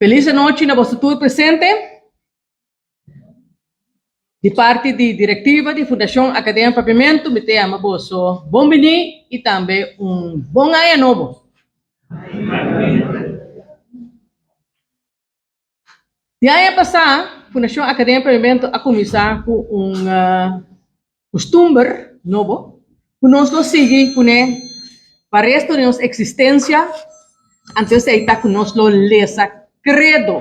Felis anochi na boso tur presente. Di parti di direktiva di Fundashon Akademia Papiamentu mi ta yama boso bon bini i tambe un bon aña nobo. Di aña pasá Fundashon Akademia Papiamentu a kuminsá ku un kustumber nobo ku nos lo sigui kuné pa resto di nos eksistensia, anto esei ta ku nos lo lesa kredo.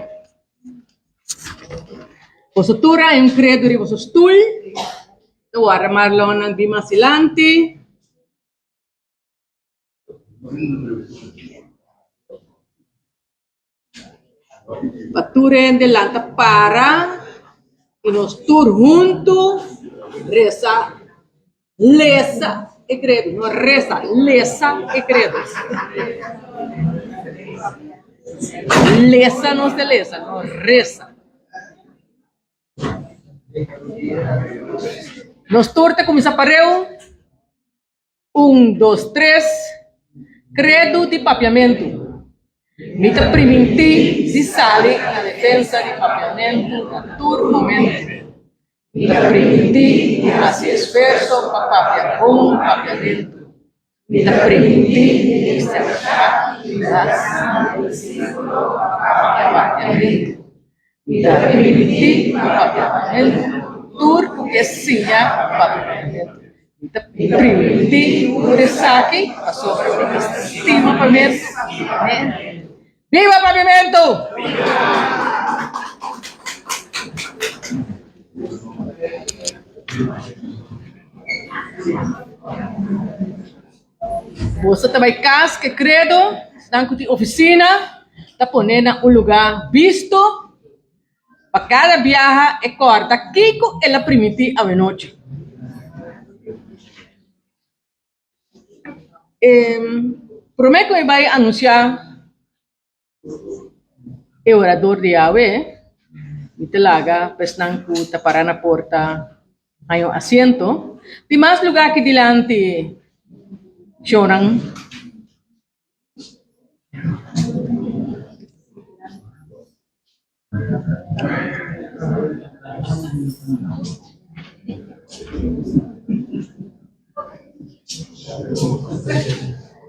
Boso tur a un kredo riba boso stul, ta warda Marlonnan bin mas dilanti. Pa tur hende lanta para i nos tur huntu resa, lesa e kredo, no resa, lesa e kredo. Lesa nos ta lesa, no resa. Nos tur ta kuminsá pareu. Un, dos, tres, Kredu di Papiamentu Mi ta primintí di sali na defensa di Papiamentu na tur momentu. Mi ta primintí di hasi esfuerso pa papia bon Papiamentu. Mi ta primintí di eksterminá i hasi papia Papiamentu. Mi ta primintí pa papia Papiamentu tur ku ke siña papia Papiamentu. Mi ta primintí tur esaki pasobra mi ta stima Papiamentu. Biba Papiamentu! Boso ta bai kas ke kredo, esnan ku tin ofisina ta pone na un lugá bisto pa kada biaha e kòrda kiko el a primintí awenochi. E promé ku mi bai anunsiá E orador di Yahweh, mi ta laga pa esnan ku ta pará na porta haña un asiento. Tin mas lugá aki dilanti, shownan.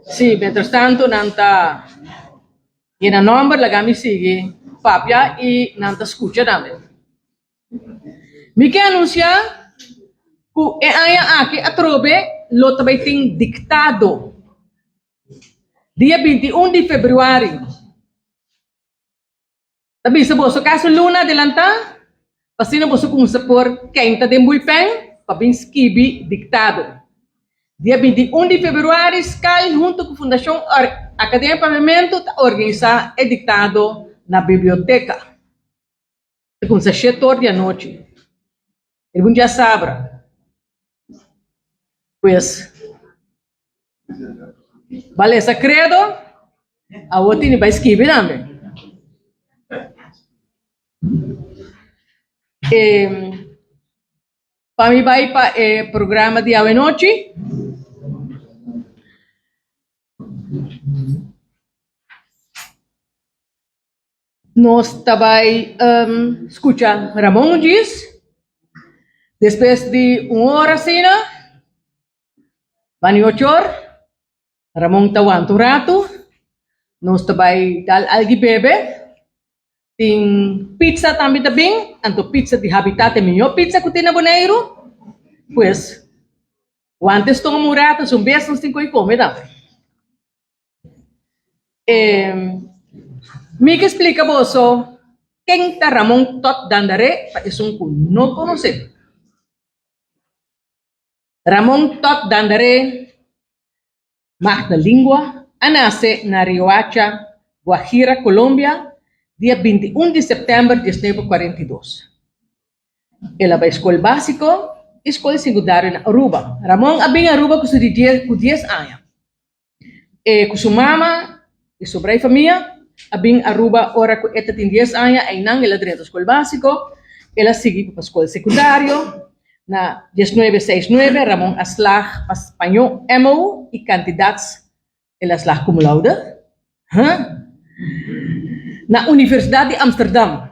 Sí, mientras tanto nan ta yena nomber, laga mi sigui papia i nan ta skucha tambe. Mi ke anunsiá ku e aña aki atrobe lo ta bai tin diktado dia 21 di februari. Ta bisa boso kaso luna adelantá, pa asina boso kumsa por kenta den bulpen pa bin skibi diktado. Dia 21 di februari skal huntu ku Fundashon Akademia Papiamentu ta organisá e diktado na biblioteka. Ta kumsa shete or di anochi. Riba un diasabra. Pues, ba lesa credo, awor tini bai skibi tambe. E, pa mi bai pa e programa di awenochi. Nos ta bai skucha Ramon djis. Despues di un ora asina, bani ocho or, Ramon ta wanta un ratu. Nos ta bai dal algi bebe. Tin pizza tambe ta bin, anto pizza di Habitat e mihó pizza ku tin na Boneiru. Pues, wanta e stoma un ratu, es un bes nos tin ku kome tambe. Mi ke splika boso ken ta Ramon Tot Dandaré pa esun ku no konosé. Ramon Tot Dandaré, Magda Lingua, a nase na Riohacha, Guajira, Colombia, dia 21 di sèptèmber 1942. El a bai skol básiko i skol sekundario na Aruba. Ramon a bin Aruba ku su di ku dies aña. E ku su mama i su brei famia a bin Aruba ora ku e ta tin dies aña. Einan el a drenta skol básiko, el a sigui pa skol sekundario. Na diesnuebe seis nuebe Ramon a slag pa spañó MO i kantidats el a slag cum laude. Huh? Na Universidat di Amsterdam.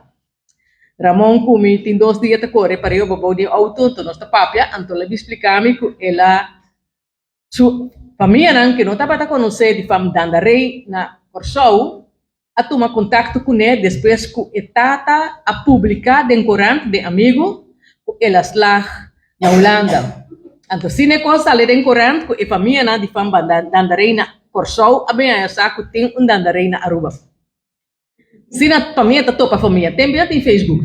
Ramon ku mi tin dos dia ta kore pareu babou di outo, anto nos ta papia, anto el a bin splika mi ku el a su famianan ke no tabata konosé di fam Dandaré na Kòrsou a tuma kontakto kuné despues ku e tata a publiká den korant den Amigo ku el a slag na Hulanda. Anto asina e kos sali den korant ku e famianan di fam Dandaré na Kòrsou a bin haña sa ku tin un Dandaré na Aruba. Asina famia ta topa famia. Tempu ya tin Facebook.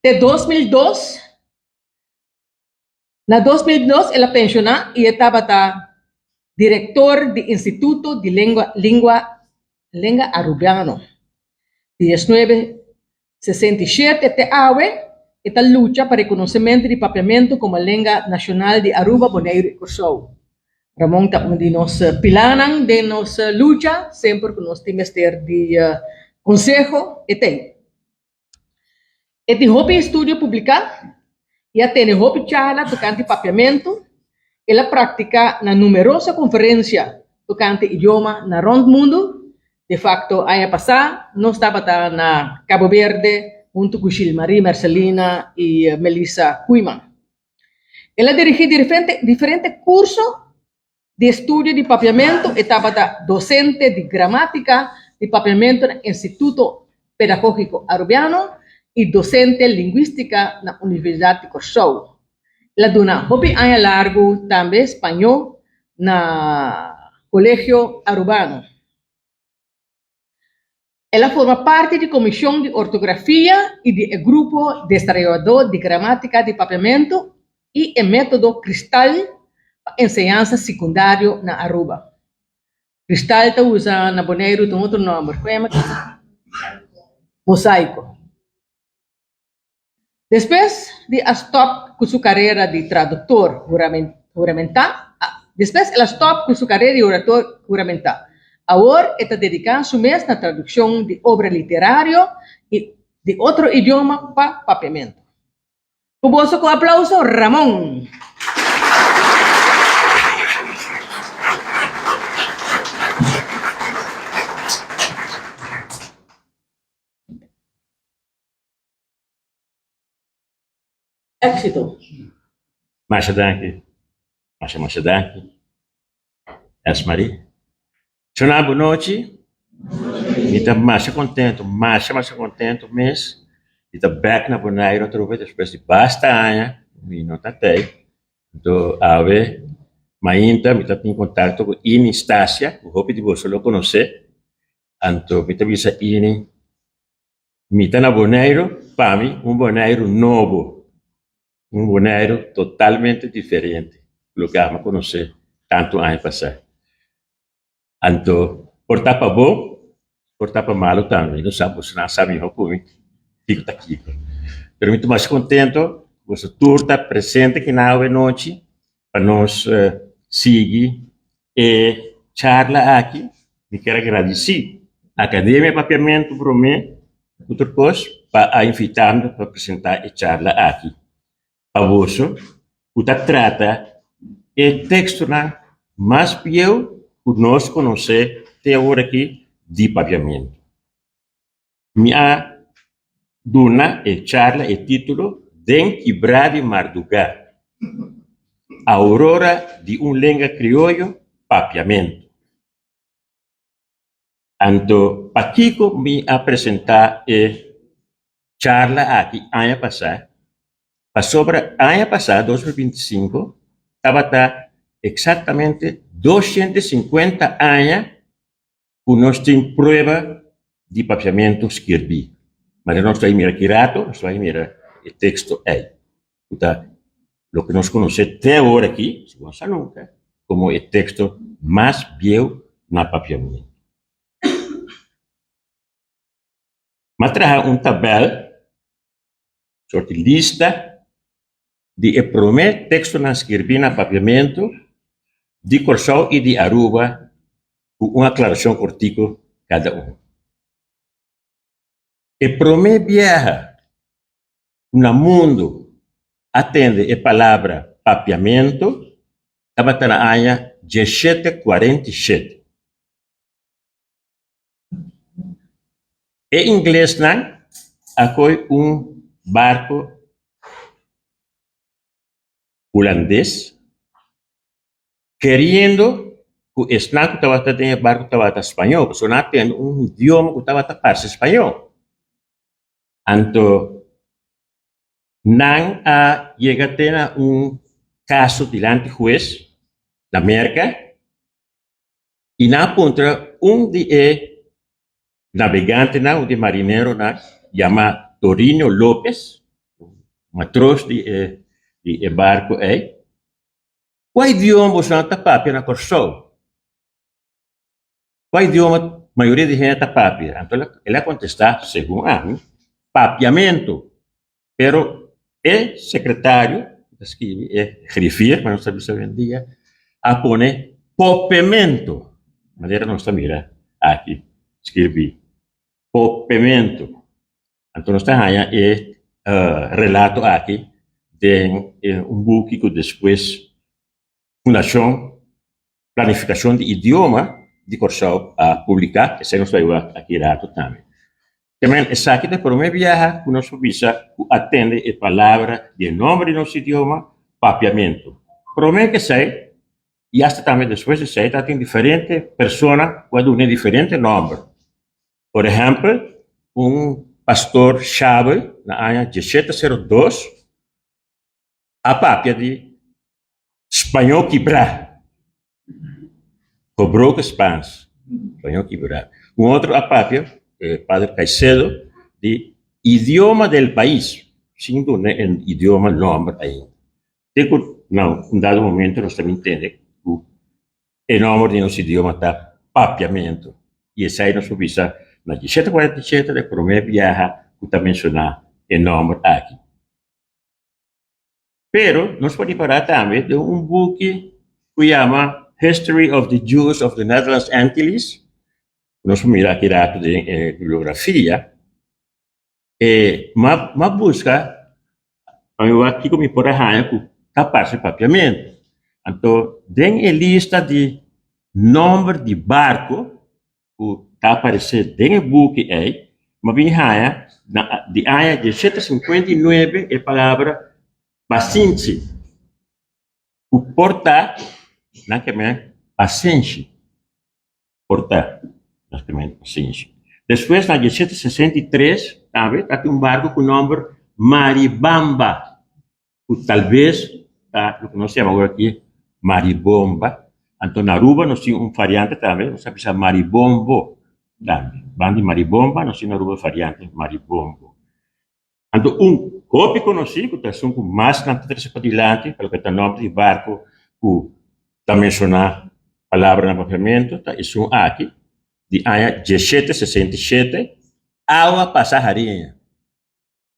Te 2002, na 2002 el a penshoná i e tabata direktor di Instituto di Lengua Lingua Lenga Arubiano. 1967 te awe e ta lucha pa rekonosementu di papiamentu komo lenga nashonal di Aruba, Boneiru i Kòrsou. Ramon ta un di nos pilanan den nos lucha, semper ku nos tin mester di konseho e t'ei. E tin hopi estudio publiká i a tene hopi charla tokante papiamentu. El a praktiká na numeroso konferensia tokante idioma na rònt mundu. De fakto, aña pasá nos tabata na Cabo Verde huntu ku Gilmarie Mercelina i Melissa Koeiman. El a dirigí diferente kurso di estudio di papiamentu, e tabata dosente di gramátika di papiamentu na Instituto Pedagógiko Arubiano i dosente lingwístika na Universidat di Kòrsou. El a duna hopi aña largu tambe spañó na Kolegio Arubano. El a forma parti di Komishon di Ortografia i di e Grupo Desarayadó di Gramátika di Papiamentu i e Método Kristal pa enseñansa sekundario na Aruba. Kristal ta usa na Boneiru ta un otro nòmber. Kon yama ki? Mosaiko. Despues di a stòp ku su karera di traduktor huramentá, despues el a stòp ku su karera di orator huramentá. Awor e ta dediká su mes na tradukshon di obra literario i di otro idioma pa papiamentu. Ku boso ku aplauso, Ramon! Éxito. Masha danki. Masha masha danki. Esmarie. Shona bo nochi. Mi ta masha contento, masha masha contento mes di ta bek na Bonaire otro bes despues di basta aña mi no ta tey. Anto awe mainta mi ta tin contacto cu Ini Stacia, cu hopi di boso lo conoce. Anto mi ta bisa Ini. Mi ta na Boneiru, pa mi un Boneiru nobo, un Boneiru totalmente diferente ku loke ami a konosé tantu aña pasá. Anto por ta pa bon, por ta pa malu tambe, mi no sa, boso nan sa mihó ku mi kiko ta kiko. Pero mi ta masha kontento ku boso tur ta presente akinan awe nochi pa nos sigui e charla aki. Mi kier a gradisí Akademia Papiamentu promé ku tur kos pa a invitá mi pa presentá e charla aki pa boso ku ta trata e tekstonan mas bieu ku nos konosé te awor aki di Papiamentu. Mi a duna e charla e título Den kibrá di mardugá, Aurora di un lenga krioyo, Papiamentu. Anto pakiko mi a presentá e charla aki aña pasá? Pasobra aña pasá, 2025, tabata eksaktamente 250 aña ku nos tin prueba di papiamentu skirbí. Manera nos ta bai mira ki rato, nos ta bai mira e teksto ei, ku ta loke nos konosé te awor aki, si bo no sa nunka, komo e teksto mas bieu na papiamentu. M'a traha un tabèl, sort di lista, di e promé tekstonan skirbí na papiamentu di Kòrsou i di Aruba ku un aklarashon kortiku kada un. E promé biaha ku na mundu a tende e palabra papiamentu tabata na aña 1747. E inglesnan a koe un barko hulandes keriendo ku esnan ku tabata den e barko tabata spañó, pasobra nan a tende un idioma ku tabata parse spañó. Anto nan a yega te na un kaso dilanti hues na Merka i nan a puntra un di e nabegantenan, un di e marineronan yama Torinio Lopez, matros di e di e barko ei, Kua idioma bosonan ta papia na Kòrsou? Kua idioma mayoria di hende ta papia? Anto el a kontestá, Segun ami, papiamentu. Pero e sekretario ku ta skibi, e griffier, ku nos ta bisa oyendia, a pone popementu, manera nos ta mira aki skirbí, popementu. Anto nos ta haña e relato aki den un buki ku despues Fundashon Planifikashon di Idioma di Kòrsou a publiká, esei nos ta wak aki rato tambe. Temen esaki ta e promé biaha ku nos por bisa ku a tende e palabra di e nòmber di nos idioma, Papiamentu. Promé ku esei i asta tambe despues di esei tabatin diferente persona ku a duna e diferente nòmber. Por ehèmpel, un pastor Schabel na aña diesshete sero dos a papia di spañó kibrá, gebroken Spaans, spañó kibrá. Un otro a papia, e Padre Caicedo, di idioma del pais, sin duna e idioma nòmber ainda. Te ku na un dado momento nos ta bin tende ku e nòmber di nos idioma ta Papiamentu i esei nos por bisa na diesshete kuarenta i shete ta e promé biaha ku ta menshoná e nòmber aki. Pero nos por ripará tambe den un buki ku yama History of the Jews of the Netherlands Antilles, ku nos por mira aki rato den e bibliografia, e m'a buska pa mi wak kiko mi por a haña ku ta parse papiamentu. Anto den e lista di nòmber di barko ku ta aparesé den e buki ei, m'a bin haña na di aña diesshete sinkuenta i nuebe e palabra pasinchi ku por ta nan ke men pasenshi. Por ta básicamente pasenshi. Despues na diesshete sesenta i tres tambe ta tin un barco cu nomber Maribamba cu talbes ta loke nos yama awor aki Maribomba. Anto na Aruba nos tin un variante tambe, nos ta bisa Maribombo tambe. Banda di Maribomba nos tin na Aruba variante Maribombo. Anto un hopi konosí ku ta esun ku mas nan ta trese padilanti pa loke ta nòmber di barko ku ta menshoná palabra na papiamentu ta esun aki di aña diesshete sesenta i shete, Awa pasa hariña,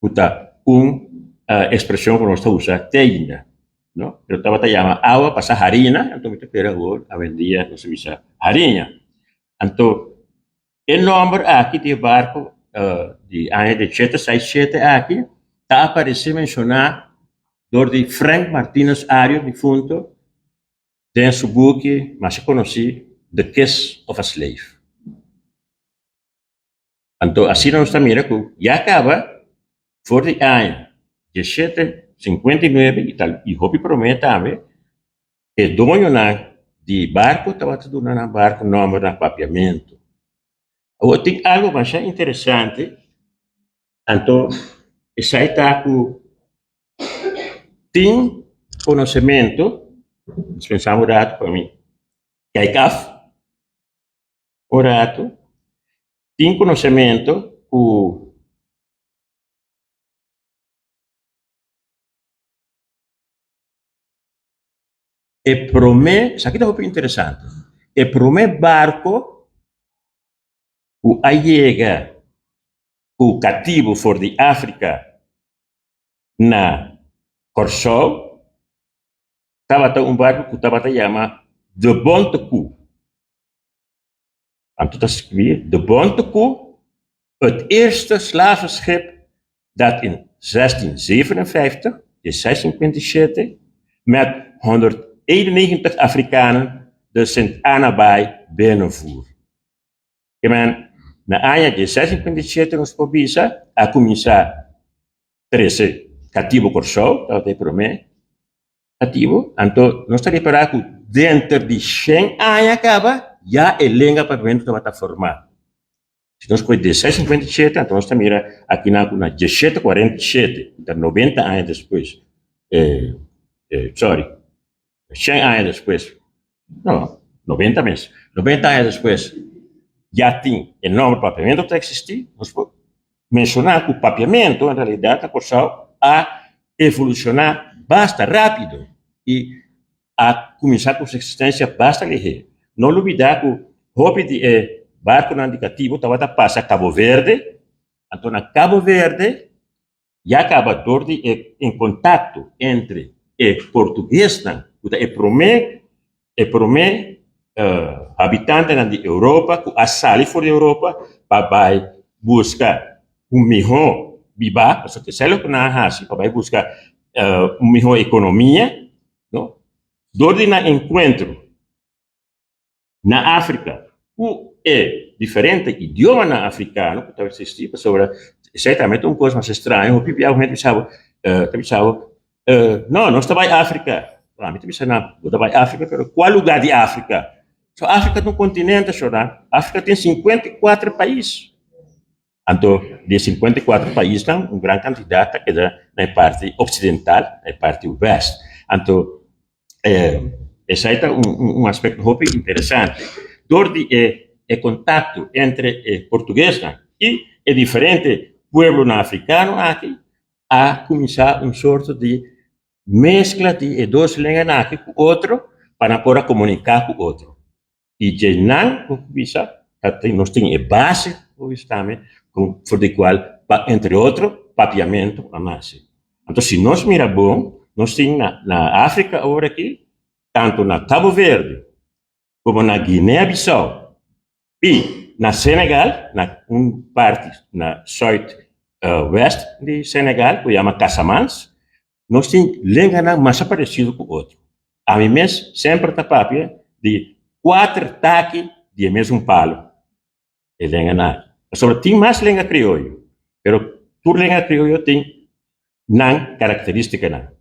ku ta un ekspreshon ku nos ta usa te ainda, no? Pero tabata yama awa pasa harina, anto mi ta kere awor awendia nos ta bisa hariña. Anto E nòmber aki di e barku di aña di shete seis shete aki ta aparesé menshoná dor di Frank Martinus Ario difunto den su buki masha konosí The Kiss of a Slave. Anto asina nos ta mira ku ya kaba for di aña diesshete sinkuenta i nuebe i tal i hopi promé tambe E doñonan di barco tabata duna nan barco nomber na Papiamento. Awor tin algo masha interesante, anto esai ta cu tin conocemento, dispensá un rato pa mi kijk af un rato, tin conocemento cu. E promé, esaki ta hopi interesante, e promé barko ku a yega ku katibu for di Afrika na Kòrsou tabata un barko ku tabata yama De Bonte Koe. Anto ta skibí, De Bonte Koe, het eerste slavenschip dat in 1657, 1657, met 191 Afrikanen de Sint Annabaai binnenvoer. Ke men, Na aña 1657 nos por bisa a kuminsá trese katibu Kòrsou, tabata e promé katibu, anto nos ta repará ku denter di shen aña kaba ya e lenga papiamentu tabata formá. Si nos kohe 1657 anto nos ta mira akinan ku na 1747, ta 90 aña despues, sorry, shen aña despues, no, 90 mes, 90 aña despues ya tin e nòmber papiamentu ta eksistí, nos por menshoná ku papiamentu en realidat na Kòrsou a evolushoná basta rápido i a kuminsá ku su eksistensia basta lihé. No lubidá ku hopi di e barkunan di katibu tabata pasa Kabo Verde, anto na Kabo Verde ya kaba dor di e en kontakto entre e portuguesnan ku ta e promé e promé habitantenan di Europa ku a sali for di Europa pa bai buska un mihó bibá, pasobra esei loke nan a hasi pa bai buska un mihó ekonomia. No? Dor di nan enkuentro na Afrika ku e diferente idiomanan afrikano ku ta eksistí, pasobra esei tambe ta un kos mas estraño, hopi bia un hende bisa bo, ta bisa bo, no, nos ta bai Afrika. Ami ta bisa nan, bo ta bai Afrika, pero kua lugá di Afrika? So Afrika ta un kontinente, shornan. Afrika tin 54 pais. Anto di e 54 paisnan un gran kantidat ta keda na e parti oksidental, na e parti wèst. Anto esei ta un aspekto hopi interesante. Dor di e kontakto entre e portuguesnan i e diferente pueblonan afrikano aki a kuminsá un sorto di meskla di e dos lenganan aki ku otro pa nan por a komuniká ku otro. I dje nan ku bisa ta tin nos tin e base ku bisa tambe ku for di kual pa entre otro papiamentu a nase. Anto si nos mira bon nos tin na na Afrika awor aki tantu na Cabo Verde komo na Guinea Bissau i na Senegal na un parti na suit west di Senegal ku yama Casamance Nos tin lenganan masha parecido cu otro. Ami mes semper ta papia di cuater taki di e mesun palo, e lenganan aki. Pasobra tin mas lenga crioyo, pero tur lenga crioyo tin nan caracteristicanan.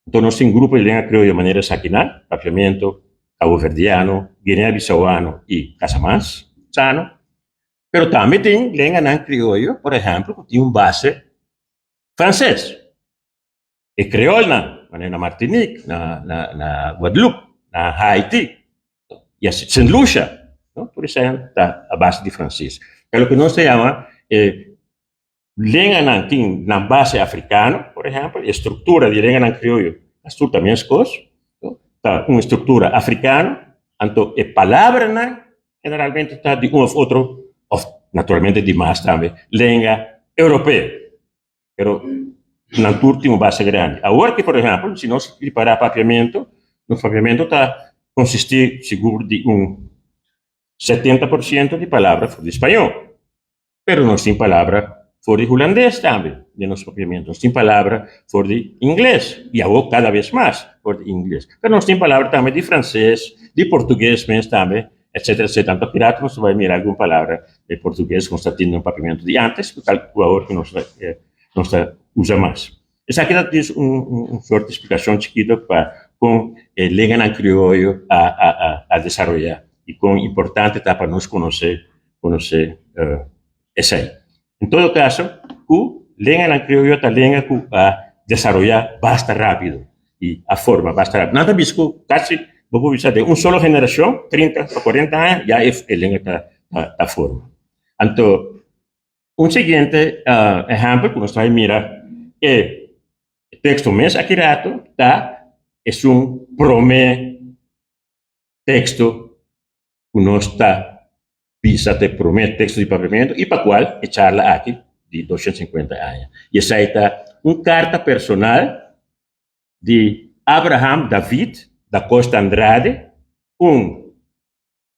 Enton nos tin grupo di lenga crioyo manera esakinan, Papiamento, Caboverdiano, Guinea-Bissauano y Casamanzano. Pero tambe tin lenganan crioyo, por ehemplo, cu tin un base Franses. E kreolnan, manera na Martinique, na na na Guadeloupe, na Haiti, i asina, Sint Lucia, no? Tur esei ta a base di franses. Pero loke nos ta yama e lenganan tin nan base afrikano, por ehèmpel, e struktura di lenganan krioyo ta tur ta meskos, no? Ta un struktura afrikano, anto e palabranan generalmente ta di un òf otro, òf naturalmente di mas tambe, lenga europeo. Pero nan tur tin un base grandi. Awor ki, por ehempel, si nos ripará papiamentu, nos papiamentu ta konsistí sigur di un 70% di palabra for di spañó. Pero nos tin palabra for di hulandes tambe den nos papiamentu. Nos tin palabra for di ingles, i awor kada bes mas for di ingles. Pero nos tin palabra tambe di franses, di portugues mes tambe. Etcetera etcetera. Anto pirata nos ta bai mira algun palabra den portugues ku nos ta tin den papiamentu di antes ku tal ku awor ku nos ta nos ta usa mas. Esaki ta djis un un sort di splikashon chikito pa kon e lenganan krioyo a a a a desaroyá i kon importante ta pa nos konosé konosé esei. En todo kaso ku lenganan krioyo ta lenga ku a desaroyá basta rápido i a forma basta rápido. Nan ta bisa ku kasi bo por bisa den un solo generashon, 30 pa 40 aña, ya e lenga ta ta forma. Anto un siguiente ehèmpel ku nos ta bai mira e teksto mes aki rato ta esun promé teksto ku nos ta bisa ta e promé teksto di papiamentu i pa kual e charla aki di 250 aña. I esei ta un karta personal di Abraham David da Costa Andrade, un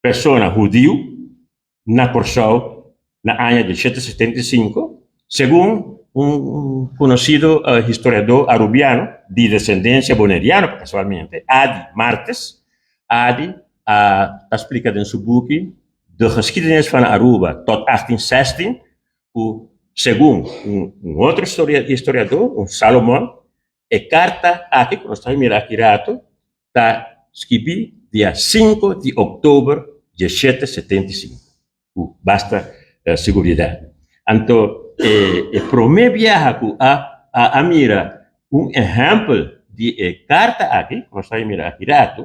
persona hudiu na Kòrsou na aña di 1775, segun un konosido historiadó arubiano di desendensia boneriano kasualmente, Adi Martes. Adi a ta splika den su buki. De Geschiedenis van Aruba tot 1816, ku segun un otro historiadó, un Salomon, e karta aki ku nos ta mira aki rato ta skibí dia sinku di òktober diesshete setenta i sinku, ku basta siguridat. Anto e promé biaha ku a a mira un ehèmpel di e karta aki ku nos ta mira aki rato,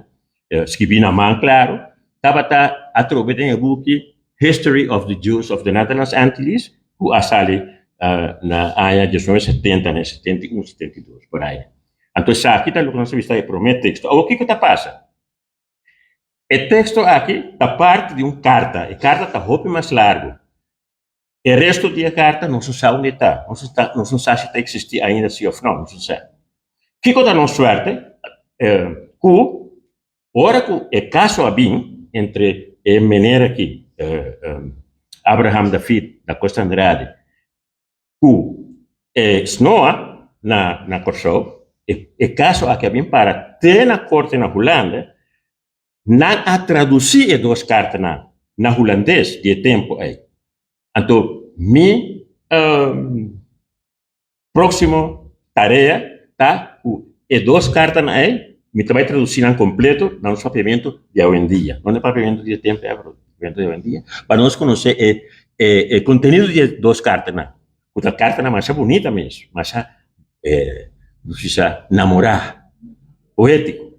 skibí na man klaro, tabata atrobe den e buki History of the Jews of the Netherlands Antilles ku a sali na aña diesnuebe setenta, na 71, 72, por ai. Anto esaki ta loke nos a bista e promé teksto. Awor kiko ta pasa? E teksto aki ta parti di un karta. E karta ta hopi mas largu. E resto di e karta nos no sa unda e ta. Nos no sa si ta eksistí ainda si òf no, nos no sa. Kiko ta nos suerte? Ku ora ku e kaso a bin entre e mener aki, Abraham David da Costa Andrade, ku e snoa na na Kòrsou, e kaso aki a bin para te na korte na Hulanda, nan a tradusí e dos kartanan na hulandes di e tempu ei. Anto mi próksimo tarea ta ku e dos kartanan ei mi ta bai tradusí nan kompleto na nos papiamentu di awendia, no na papiamentu di e tempu ei, pero papiamentu di awendia, pa nos konosé e e kontenido di e dos kartanan, ku ta kartanan masha bunita mes, masha nos bisa namorá, poétiko.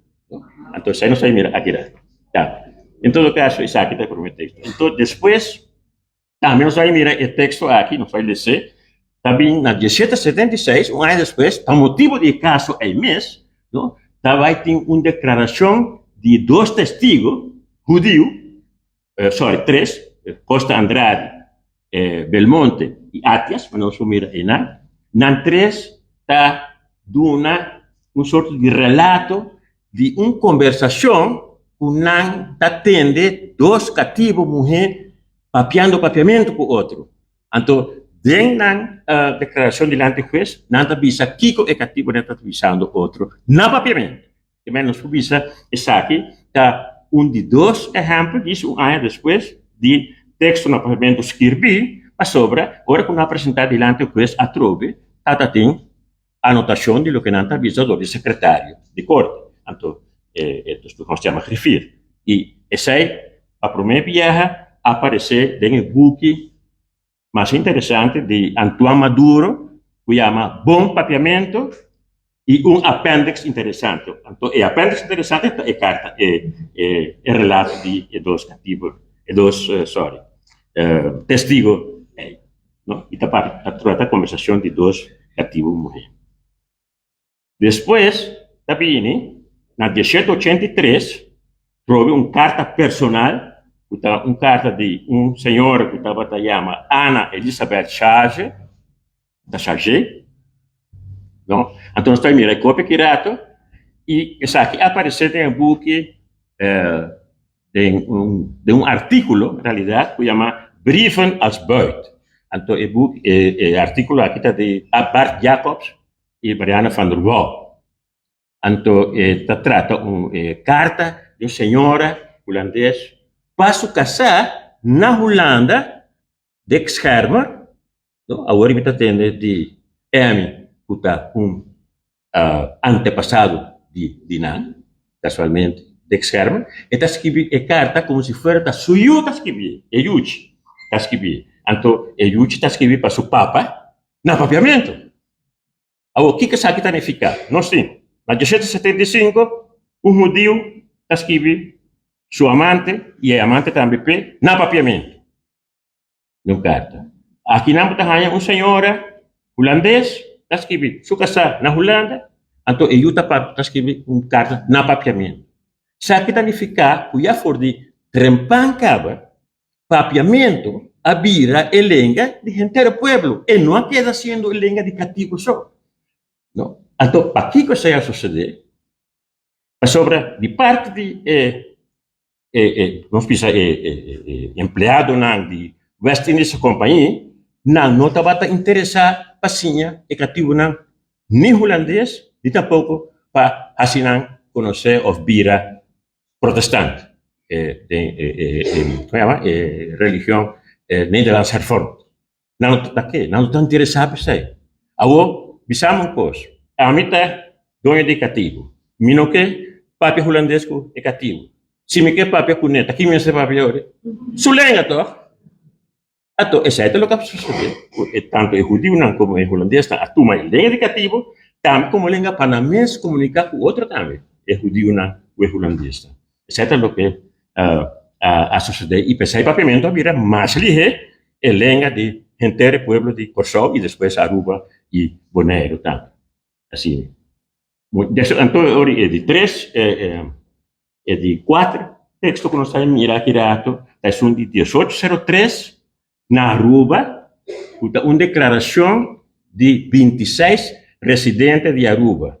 Anto esei nos ta mira aki ra. Ta. En todo kaso esaki ta e promé teksto. Anto despues tambe nos ta mira e teksto aki, nos ta les'é, ta bin na diesshete setenta i seis, un aña despues, pa motibu di e kaso ei mes, no, ta bai tin un deklarashon di dos testigu hudiu, sorry, tres, Costa Andrade, Belmonte i Atias, pa nos por mira einan, nan tres ta duna un sorto di relato di un kombersashon ku nan ta tende dos katibu muhé papiando papiamentu ku otro. Anto den nan deklarashon dilanti hues nan ta bisa kiko e katibunan ta bisando otro na papiamentu. Te men nos por bisa esaki ta un di dos ehèmpel djis un aña despues di teksto na papiamentu skirbí, pasobra ora ku nan a presentá dilanti hues atrobe tabata tin anotashon di loke nan ta bisa dor di sekretario di korte, anto e nos ta yama griffier. I esei pa promé biaha a aparesé den e buki Mas interesante di Antoine Maduro ku yama Bon Papiamentu i un appendix interesante. Anto e appendix interesante ta e karta, e e relato di e dos katibu, e dos sorry, testigo ei, no? I ta papia, ta trata kombersashon di dos katibu muhé. Despues ta bini na diesshete ochenta i tres trobe un karta personal ku ta un karta di un señora ku tabata yama Ana Elisabeth Chage, ta Chage, no? Anto nos ta mira e kopia ki rato i esaki a aparesé den e buki den un den un artíkulo en realidat ku yama Brieven als buit. Anto e buki e artíkulo aki ta di Bart Jacobs i Mariana van der Wal. Anto e ta trata un e karta di un señora hulandes pa su kasá na Hulanda, Dick Schermer, no, awor mi ta tende di Emmy ku ta un antepasado di di nan, kasualmente Dick Schermer, e ta skibi e karta komo si fuera ta su yu ta skibié, e yuchi ta skibié. Anto e yuchi ta skibi pa su papa na papiamentu. Awor, kiko esaki ta nifiká? Nos tin, na diesshete setenta i sinku, un hudiu ta skibi su amante i e amante tambe p'e na papiamentu den un karta. Akinan bo ta haña un señora hulandes ta skibi su kasá na Hulanda, anto e yu ta ta skibi un karta na papiamentu. Esaki ta nifiká ku ya for di trempan kaba Papiamentu a bira e lenga di henter e pueblo, e no a keda siendo e lenga di katibu so. No. Anto, pakiko esei a sosodé? Pasobra di parti di e, e, e, nos bisa e, e, e empleadonan di West Indische Compagnie, nan no tabata interesá pa siña e katibunan ni hulandes, ni tampoko pa hasi nan konosé òf bira protestant. den e como yama e religion Nederlands Hervormd. Nan no ta ke, nan no ta interesá p'esei. Awor, bisa mi un kos, ami ta doño di katibu, mi no ke papia hulandes ku e katibu. Si mi ke papia kuné, ta ki mi mester papia ora? Su lenga tòg? Anto esei ta loke a sosodé ku e tantu e hudiunan komo e hulandesnan a tuma e lenga di katibu tambe komo lenga pa nan mes komuniká ku otro tambe, e hudiunan ku e hulandesnan. Esei ta loke a sosodé i p'esei papiamentu a bira mas lihé e lenga di henter e pueblo di Kòrsou i despues Aruba i Boneiru tambe. Asina. Anto ora e di tres e di kuater teksto ku nos ta mira aki rato ta esun di diesocho sero tres na Aruba ku ta un deklarashon di bintiseis residente di Aruba.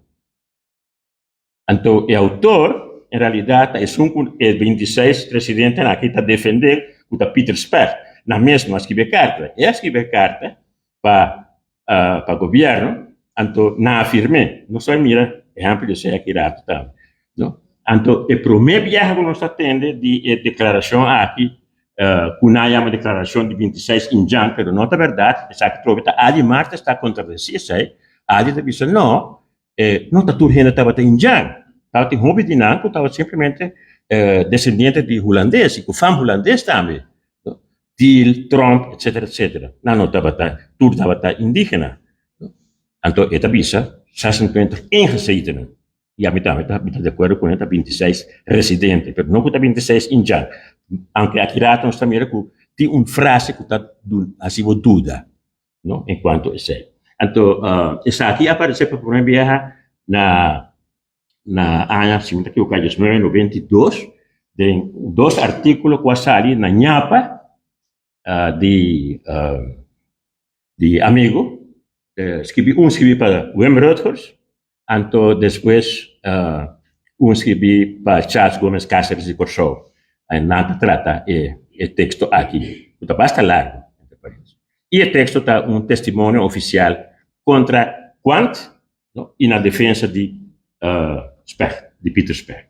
Anto e autor en realidad ta esun ku e bintiseis residentenan aki ta defende ku ta Pieter Specht. Nan mes no a skibi e karta. E a skibi e karta pa pa gobierno, anto nan a firm'é. Nos a mira ehempel di esei aki rato tambe, no. Anto e prome biaha ku nos ta tende di e deklarashon aki ku nan a yama deklarashon di bintiseis indjan, pero no ta bèrdat, esaki trobe ta Adi Martes ta kontradesí esei. Adi ta bisa no, E no ta tur hende tabata indjan. Tabatin hopi di nan ku tabata simplemente desendiente di hulandes i ku fam hulandes tambe, Thiel, Tromp, etsetera, etsetera. Nan no tabata, tur tabata indigena. Anto e ta bisa zesentwintig ingezetenen. I ami tambe ta, mi ta di akuerdo ku nan ta bintiseis residente, pero no ku ta bintiseis indjan. Aunke aki rato nos ta mira ku tin un frase ku ta hasi bo duda. no en cuanto esey. Anto esaki a aparece pa prome biaha na na aña si mi ta equivoca diesnuebe noventa i dos den dos articulo cu a sali na ñapa di di amigo skibi un skibi pa Wim Rutgers Anto despues un skirbí pa Charles Gomez Cáceres di Kòrsou. Nan ta trata e teksto aki, ku ta basta largu, entre paréntesis. I e teksto ta un testimonio ofisial kontra Quandt i na defensa di Specht, di Pieter Specht.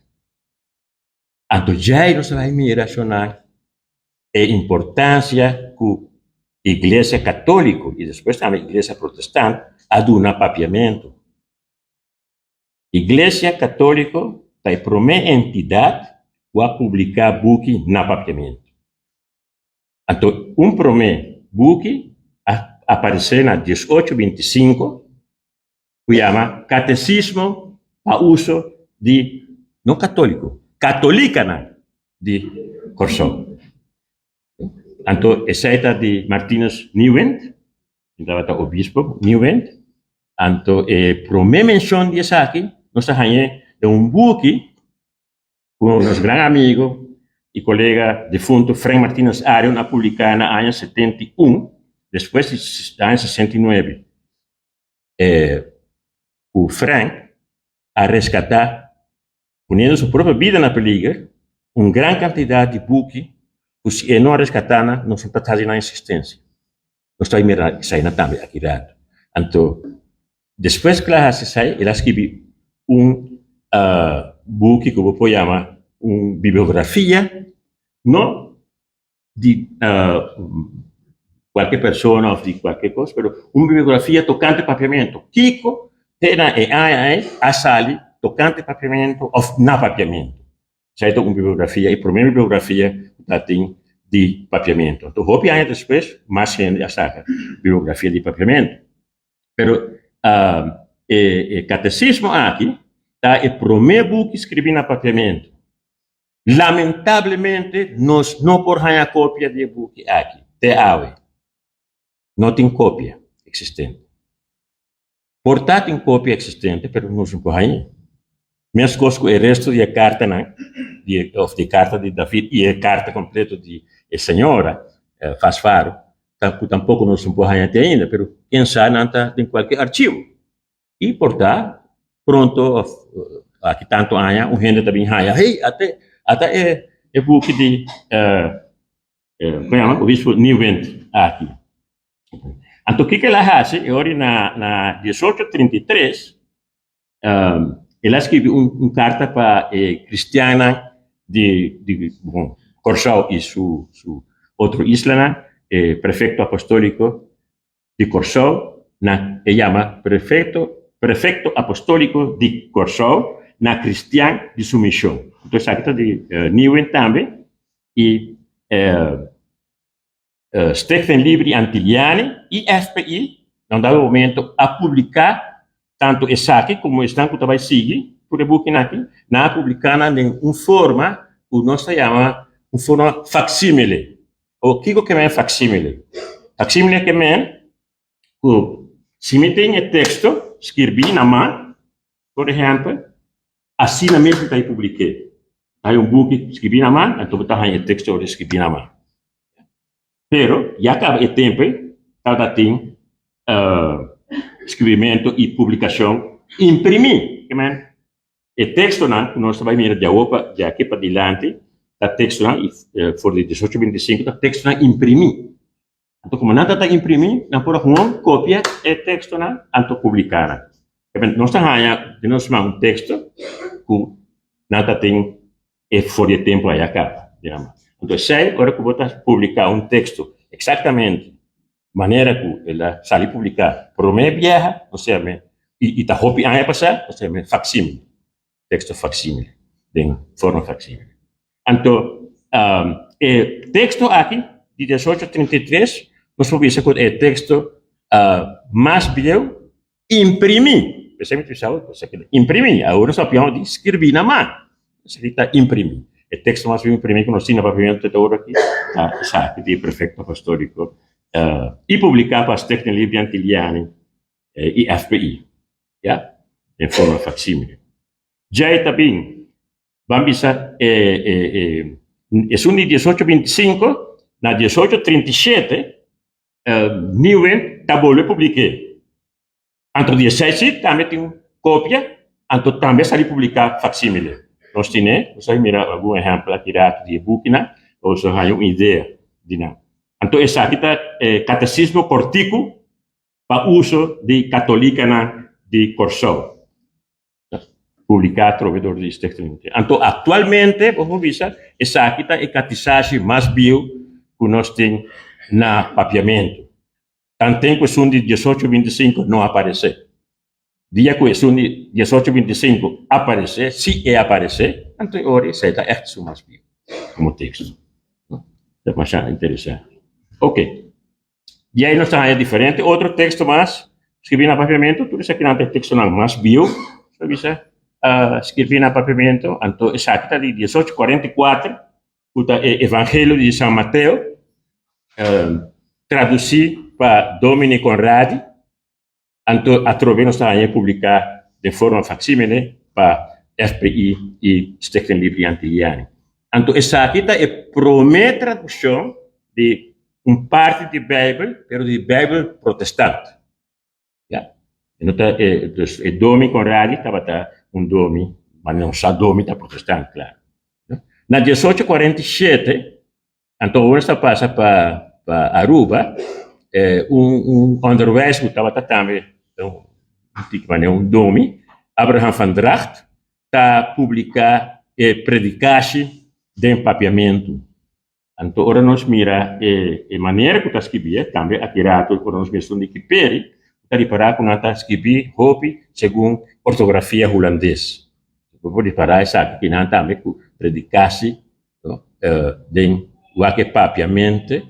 Anto djei nos ta bai mira shonnan e importancia cu Iglesia Catolico y despues tambe Iglesia Protestant a duna papiamento. Iglesia Catolico ta e prome entidad cu a publica buki na papiamento. Anto un prome buki a aparece na diesocho binticinco ku yama Katesismo pa uso di, no katóliko, katolikanan di Kòrsou. Anto esei ta di Martinus Nieuwind, e tabata obispo Nieuwind. Anto e promé menshon di esaki nos ta hañ'é den un buki ku nos gran amigo i kolega defuntu Frank Martinus Arion a publiká na aña 71, despues di aña 69. Ku Frank a reskatá, poniendo su propio bida na peliger, un gran kantidat di buki ku si e no a reskatá nan, nos no ta sa di nan eksistensia. Nos ta mira eseinan tambe aki rato. Anto, despues ku el a hasi esei, el a skibi un buki ku bo por yama un bibliografia, no di kualke persona òf di kualke kos, pero un bibliografia tokante papiamentu. Kiko te na e aña ei a sali tokante papiamentu òf na papiamentu? Esei ta un bibliografia, e promé bibliografia ku ta tin di papiamentu. Anto hopi aña despues mas hende a saka bibliografia di papiamentu. Pero e katesismo aki ta e promé buki skribí na papiamentu. Lamentablemente nos no por haña kopia di e buki aki te awe. No tin kopia eksistente. Por ta tin kopia eksistente pero nos no por hañ'é. Meskos ku e resto di e kartanan di òf di e karta di David i e karta kompleto di e señora Fasfaro ku tampoko nos no por haña te ainda pero ken sa nan ta den kualke archivo. I por ta pronto of aki tantu aña un hende ta bin haña, hey, ata ata e e buki di kon yama obispo Nieuwindt aki. Anto kiko el a hasi e ora na na diesocho trinta i tres el a skibi un un karta pa e kristiannan. di di bon Kòrsou i su su otro islanan, e prefekto apostóliko di Kòrsou na e yama prefekto prefekto apostóliko di Kòrsou na kristian di su mishon. Anto esaki ta di Nieuwin tambe i Stichting Libri Antiliani i FPI na un dado momento a publiká tantu esaki komo esnan ku ta bai sigui tur e bukinan aki, nan a publiká nan den un forma ku nos ta yama un forma faksímile. Awor kiko ke men faksímile? Faksímile ke men ku si mi tin e teksto skirbí na man, por ehèmpel, asina mes mi ta e publik'é. Ta hay un buki skirbí na man, anto bo ta haña e teksto ora skirbí na man. Pero ya kaba e tempu ei tabata tin skirbimentu i publikashon imprimí. Ke men e tekstonan ku nos ta bai mira di awor pa di aki pa dilanti ta tekstonan i for di diesocho binti sinku ta tekstonan imprimí. Anto komo nan ta ta imprimí, nan por a gewoon kopia e tekstonan anto publiká nan. Nos ta haña den nos man un teksto ku nan ta tin e for di e tempu aya kaba. Anto esei ora ku bo ta publiká un teksto eksaktamente manera ku el a sali publiká promé biaha, osea i ta hopi aña pasá, osea faksímile. Teksto faksímile, den forma faksímile. Anto e teksto aki di diesocho trinta i tres nos por bisa ku e teksto mas bieu imprimí. P'esei mi ta bisa awor, esaki ta imprimí. Awor nos ta papia di skirbí na man. Esaki ta imprimí. E teksto mas bieu imprimí ku nos tin na papiamentu te awor aki ta esaki di e prefekto apostóliko i publiká pa Stichting Libri Antiliani i FPI, ya, den forma faksímile. Djei ta bin, ban bisa e e e esun di diesocho binti sinku na diesocho trinta i shete Nieuwin ta bolbe publik'é. Anto di esei si tambe tin kopia, anto tambe a sali publiká faksímile. Nos tine, nos a mira algun ehèmpel aki rato di e bukinan, pa boso haña un idea di nan. Anto esaki ta e Katesismo Kòrtiku pa uso di katolikanan di Kòrsou. Ta publiká atrobe dor di Stichting Unité. Anto aktualmente bo por bisa esaki ta e katisashi mas bieu ku nos tin na Papiamentu. Tanten ku esun di diesocho binti sinku no aparesé. Dia ku esun di diesocho binti sinku aparesé, si e aparesé, anto e ora esei ta ègt esun mas bieu komo teksto. Ta masha interesante. Oke. Di ei nos ta haña diferente otro teksto mas skirbí na papiamentu. Tur esakinan ta e tekstonan mas bieu, ta bisa, skirbí na papiamentu. Anto esaki ta di diesocho kuarenta i kuater, ku ta e Evangelio di San Mateo, tradusí pa Domini Conradi. Anto atrobe nos ta haña e publiká den forma faksímile pa FPI i Stichting Libri Antiliani. Anto esaki ta e promé tradukshon di un parti di Beibel, pero di Beibel protestant. Ya. E no ta e, dus e domi Conradi tabata un domi, ma nos sa domi ta protestant, klaro. Na diesocho kuarenta i shete Anto ora nos ta pasa pa pa Aruba un un onderwijs ku tabata tambe un tiki manera un domi, Abraham van Dragt ta publiká e predikashi den papiamentu. Anto ora nos mira e e manera ku ta skibié, tambe aki rato ora nos mira esun di Kiperi, ta ripará ku nan ta skibí hopi segun ortografia hulandes. Bo por ripará esaki kinan tambe ku predikashi no den wak e papiamente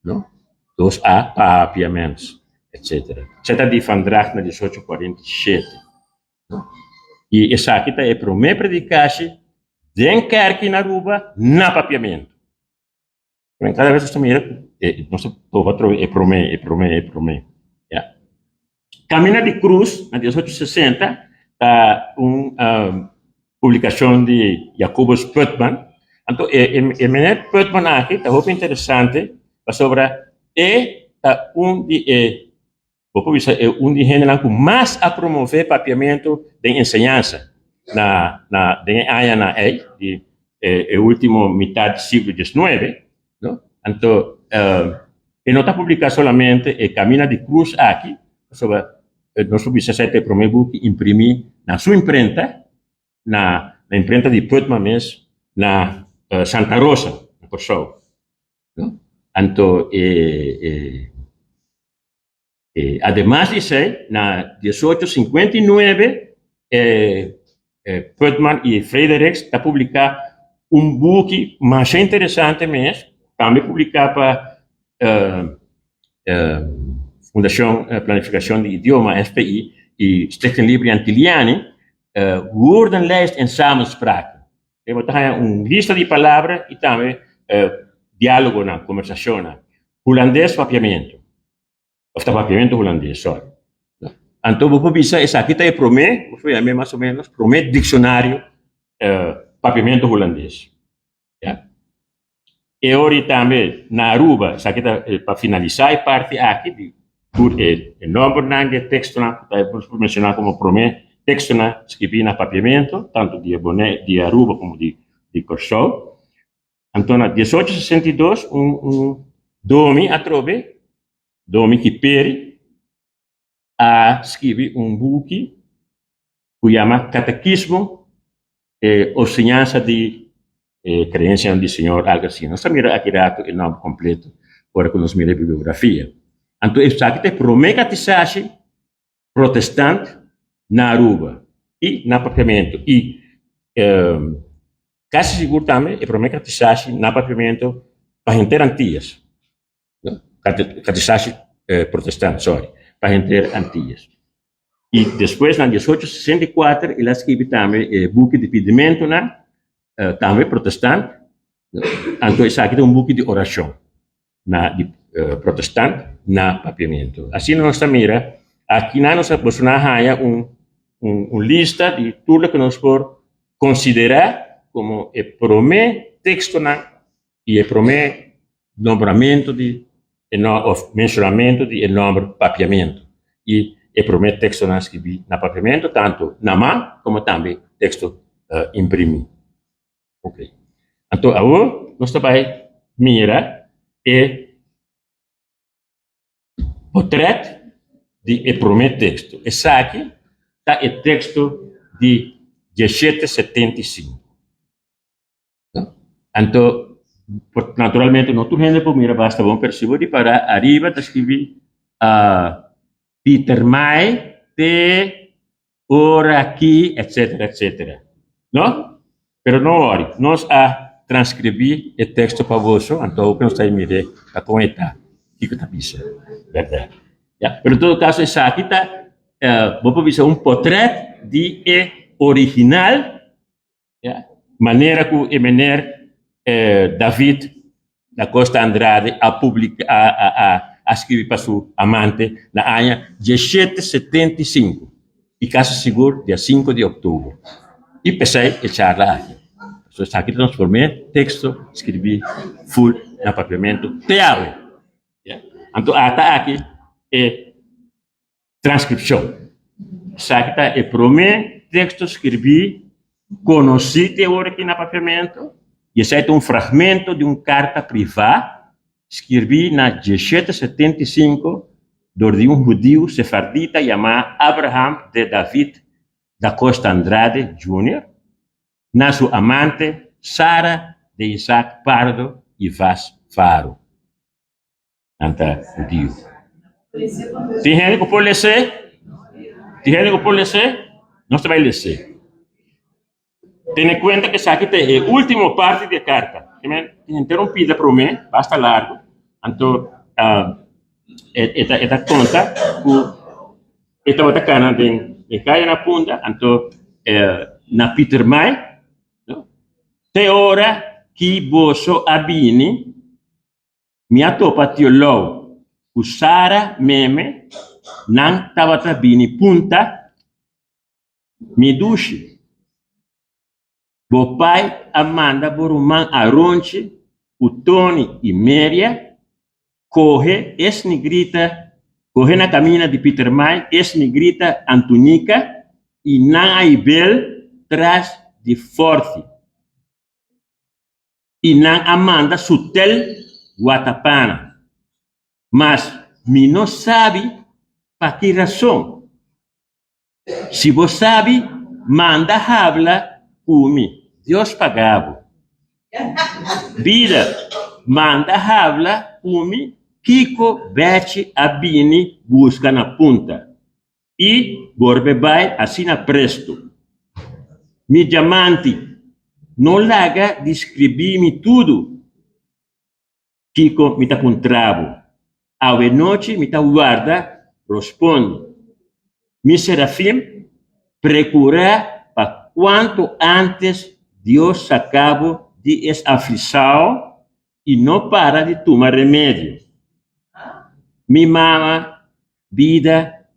no dos a papiaments etcetera esei ta di Van Dragt na diesocho kuarenta i shete no i esaki ta e prome predikashi den kerki na Aruba na papiamento. Men kada bes nos ta mira ku e nos ta topa atrobe e promé, e promé, e promé. Ya. Camina di Cruz na diesocho sesenta ta un publikashon di Jacobus Putman. Anto e e meneer Putman aki ta hopi interesante pasobra e ta un di e Bo por bisa e un di hendenan ku mas a promové papiamentu den enseñansa na na den e añanan ei di e último mitat di siglo diesnuebe, no? Anto e no ta publiká solamente e Camina di Cruz aki, pasobra nos por bisa esei ta e promé buki imprimí na su imprenta, na na imprenta di Putman mes. na Santa Rosa, na Kòrsou. Anto e ademas di esei, na diesocho sinkuenta i nuebe Putman i Fredericks ta publiká un buki masha interesante mes, tambe publiká pa Fundashon Planifikashon di Idioma, FPI, i Stichting Libri Antiliani, Woordenlijst en Samenspraak. E bo ta haña un lista di palabra i tambe diálogonan, kombersashonnan, hulandes papiamentu, òf ta papiamentu hulandes, sòri. Anto bo por bisa esaki ta e promé, bo por yam'é mas o ménos, promé dikshonario papiamentu hulandes. Ya. E ora i tambe na Aruba, esaki ta pa finalisá e parti aki di tur e nòmbernan di e tekstonan ku ta por menshoná komo promé tekstonan skibí na papiamentu, tantu di e di Aruba komo di di Kòrsou. Anto na diesocho sesenta i dos un un domi atrobe, domi Kiperi, a skibi un buki ku yama Katekismo e Enseñansa di e Kreensianan di Señor, algu asina. Nos ta mira aki ratu e nòmber kompleto ora ku nos mira e bibliografia. Anto esaki ta e promé katisashi protestant na Aruba i na Papiamentu i kasi sigur tambe e promé katisashi na Papiamentu pa henter Antias. Katisashi protestant, sorry, pa henter Antillas. I despues na diesocho sesenta i kuater el a skibi tambe e buki di pidimentunan, tambe protestant, anto esaki ta un buki di orashon na di protestant na papiamentu. Asina nos ta mira, akinan nos a boso nan a haña un un lista di tur loke nos por konsiderá komo e promé tekstonan i e promé nombramentu di e nòmber òf menshonamentu di e nòmber Papiamentu i e promé tekstonan skibí na Papiamentu tantu na man komo tambe teksto imprimí. Oke. Anto awor nos ta bai mira e potrèt di e promé teksto. Esaki ta e teksto di dieshete setenta i sinku. Anto, naturalmente no tur hende por mira basta bon, pero si bo ripará ariba ta skibi Pieter Mai te ora aki etcetera etcetera. No? Pero no wòri, nos a transkribí e teksto pa boso, anto awor ku nos ta mir'é ta kon e ta, kiko ta bisa, bèrdat? Ya, pero en todo kaso esaki ta bo por bisa un potrèt di e original. Ya, manera ku e mener David da Costa Andrade a publica a a a a skribi pa su amante na aña dieshete setenta i sinku i kasi sigur dia sinku di oktober. I p'esei e charla aki. So esaki ta nos promé teksto skribí ful na papiamentu te awe. Ya, anto ata aki e. Transkripshon. Esaki ta e promé teksto skirbí konosí te ora aki na papiamentu i esei ta un fragmento di un karta privá skirbí na dieshete setenta i sinku dor di un hudiu sefardita yamá Abraham de David da Costa Andrade Junior na su amante Sara de Isaac Pardo y Vaz Faro. Nan ta hudiu. Tin hende ku por les'é? Tin hende ku por les'é? Nos ta bai les'é. Tene kuenta ku esaki ta e último parti di e karta. Tin henter un pida promé, basta largu. Anto e ta e ta konta ku e tabata kana den e kaya na Punda, anto na Pietermaai, te ora ki boso a bini. Mi a topa Tio Lou ku Sara meme, nan tabata bini punta mi dushi. Bo pai a manda bo ruman Aronchi ku Tony i Meria kohe es nigrita, kohe na kamina di Pietermaai es nigrita Antonika i nan a hibel tras di Forti. I nan a manda sutel Watapana. Mas mi no sabi pa ki rason. Si bo sabi, manda habla ku mi. Dios paga bo. Bida, manda habla ku mi kiko Bèchi a bini buska na punta i borbe bai asina prestu. Mi diamanti, no laga di skribí mi tudu. Kiko mi ta puntra bo? Awe nochi mi ta warda rospondi. Mi Serafim, precura pa cuanto antes Dios saca bo di es aflisao y no para di tuma remedio. Mi mama, bida,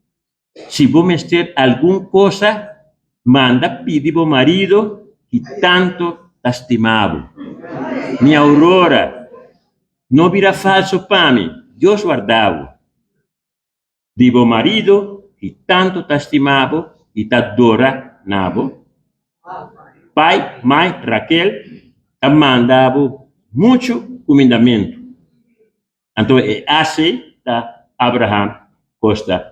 Si bo mester algun cosa, manda pidi bo marido ki tanto ta stima bo. Mi Aurora, no bira falso pa mi, Dios warda bo. Di bo marido ki tanto ta stima bo i ta dora na bo. Pai, mai, Raquel ta manda bo muchu kumindamentu. Anto e AC ta Abraham Costa,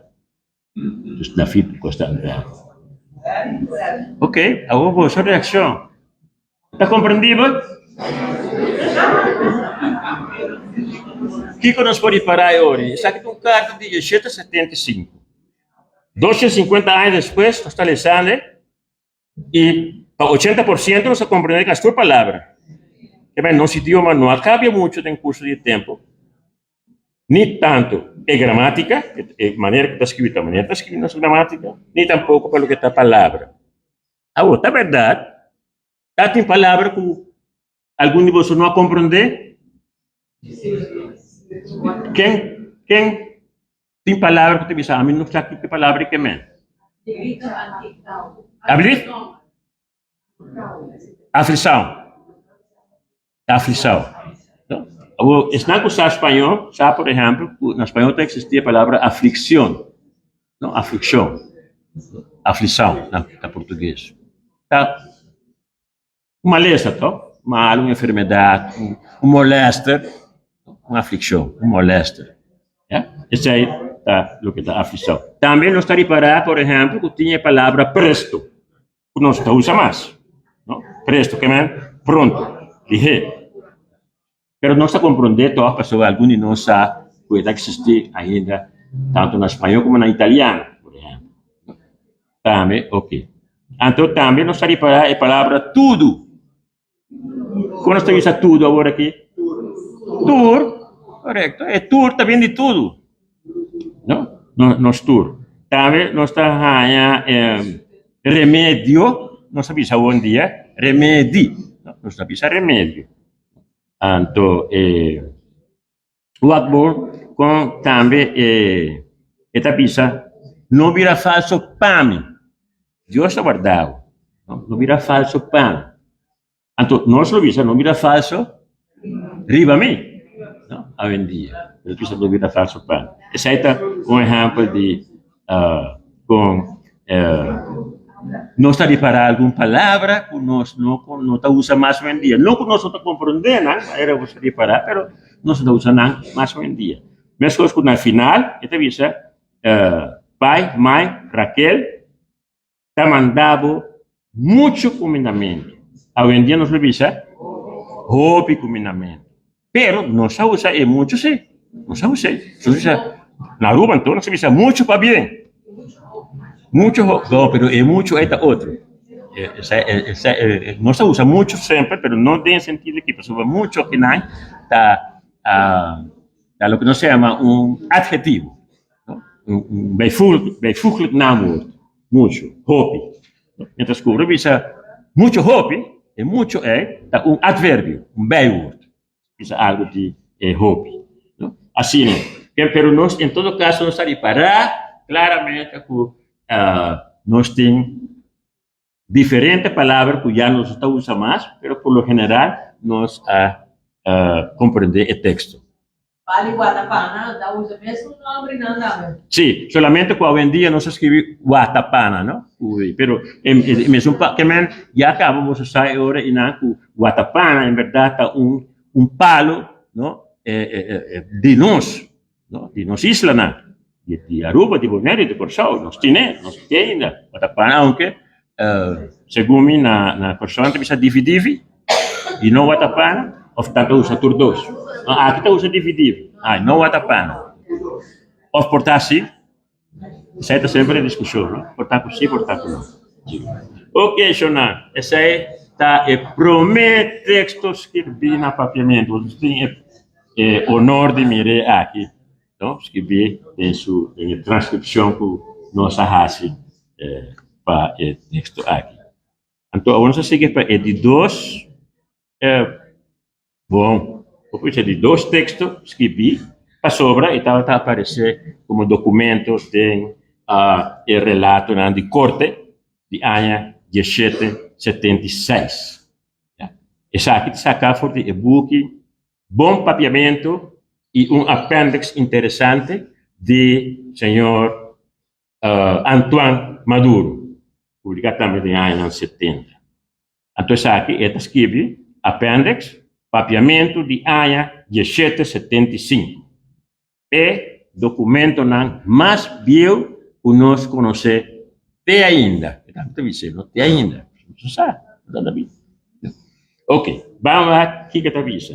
dus David Costa Andrade. Ok, awor boso reaccion. Ta comprendibel? Kiko nos por ripará e ora? Esaki ta un karta di diecisiete setenta i sinku. Doscientos sinkuenta aña despues nos ta lesando e. I pa 80% nos a komprendé kas tur palabra. Kebei nos idioma no a kambia muchu den kurso di tempu, ni tantu e gramátika, e manera ku ta skribi ta manera ta skribi nos gramátika, ni tampoko pa loke ta palabra. Awor, ta bèrdat, ta tin palabra ku algun di boso no a komprendé? Ken, ken Tin palabra ku ta bisa ami no sa kiko e palabra ke men. Abli? Aflisao. Aflisao. Awor, esnan ku sa spañó sa, por ehèmpel, ku na spañó ta eksistí e palabra aflikshon. No, aflikshon. Aflisao na portugues. Ta Un malesa to, malu, un enfermedat, un molèster, un aflikshon, un molèster. Ya, esei ta loke ta aflikshon. Tambe nos ta ripará, por ehèmpel, ku tin e palabra presto, ku nos ta usa mas, no? Presto ke men pronto, lihé. Pero nos ta komprondé tòg pasobra algun di nos sa ku e ta eksistí ainda tantu na spañó komo na italiano, por ehèmpel. Tambe, oke. Anto tambe nos ta ripará e palabra tudu. Kon nos ta bisa tudu awor aki? Tur, korekto. E tur ta bin di tudu, no? Nos tur. Tambe nos ta haña remedio, nos ta bisa awendia remedi, nos ta bisa remedio. Anto e wak bo kon tambe e e ta bisa no bira falso pa mi. Dios ta warda bo, no, no bira falso pa mi. Anto nos lo bisa no bira falso riba mi, no, awendia. Nos bisa no bira falso pa mi. Esei ta un ehèmpel di Kon nos ta ripará algun palabra ku nos no no ta usa mas hoendia. No ku nos no ta komprondé nan, manera ku nos ta ripará, pero nos no ta usa nan mas hoendia. Meskos ku na final e ta bisa, Pai, mai, Raquel ta manda bo muchu kumindamentu. Awendia nos lo bisa hopi kumindamentu. Pero nos a usa e muchu si. Nos a usa e. Nos bisa, na Aruba anto nos a bisa muchu pabien. Muchu hopi. No, pero e muchu ei ta otro. Nos a usa muchu semper, pero no den e sentido aki, pasobra muchu akinan ta ta loke nos ta yama un adhetivo. Un bijvoeglijk naamwoord. Muchu, hopi. Mientras ku ora bisa muchu hopi, e muchu ei ta un atverbio, un bijwoord. Bisa algu di e hopi. Asina. Pero nos en todo kaso nos ta ripará klaramente ku nos tin diferente palabra ku ya nos no ta usa mas, pero por lo general nos a komprendé e teksto. Bali Watapana ta usa mesun nombrinan tambe. Sí, solamente ku awendia nos a skribi Watapana, no? Ui, pero e mesun pa, ke men ya kaba boso sa e ora einan ku Watapana en bèrdat ta un un palo, no, di nos, no, di nos islanan, di Aruba, di Bonaire, di Kòrsou, nos tine, nos tin ainda Watapana, aunke segun mi na na Kòrsou nan ta bisa divi divi. I no watapana òf nan ta usa tur dos? Aki ta usa dividí. Ah, no watapana. Òf por ta si? Esei ta semper e diskushon, no? Por ta ku si, por ta ku no. Ok, shonnan, esei ta e promé teksto skirbí na papiamentu. Boso tin e honor di mir'é aki, no? Skirbí den su, den e transkripshon ku nos a hasi pa e teksto aki. Anto awor nos a sigui pa e di dos, bon, bo por bisa di dos teksto skibí pasobra e tabata aparesé komo dokumento den e relatonan di korte di aña dieshete 76. Esaki ta saka for di e buki Bon Papiamentu i un apèndiks interesante di señor Antoine Maduro, publiká tambe den añanan setenta. Anto esaki e ta skibi Appendix, Papiamentu di aña 1775, e dokumentonan mas bieu ku nos konosé te ainda. E tambe ta bis'é, no te ainda, nos no sa, nos ta bisa. Ok, ban wak kiko ta bisa.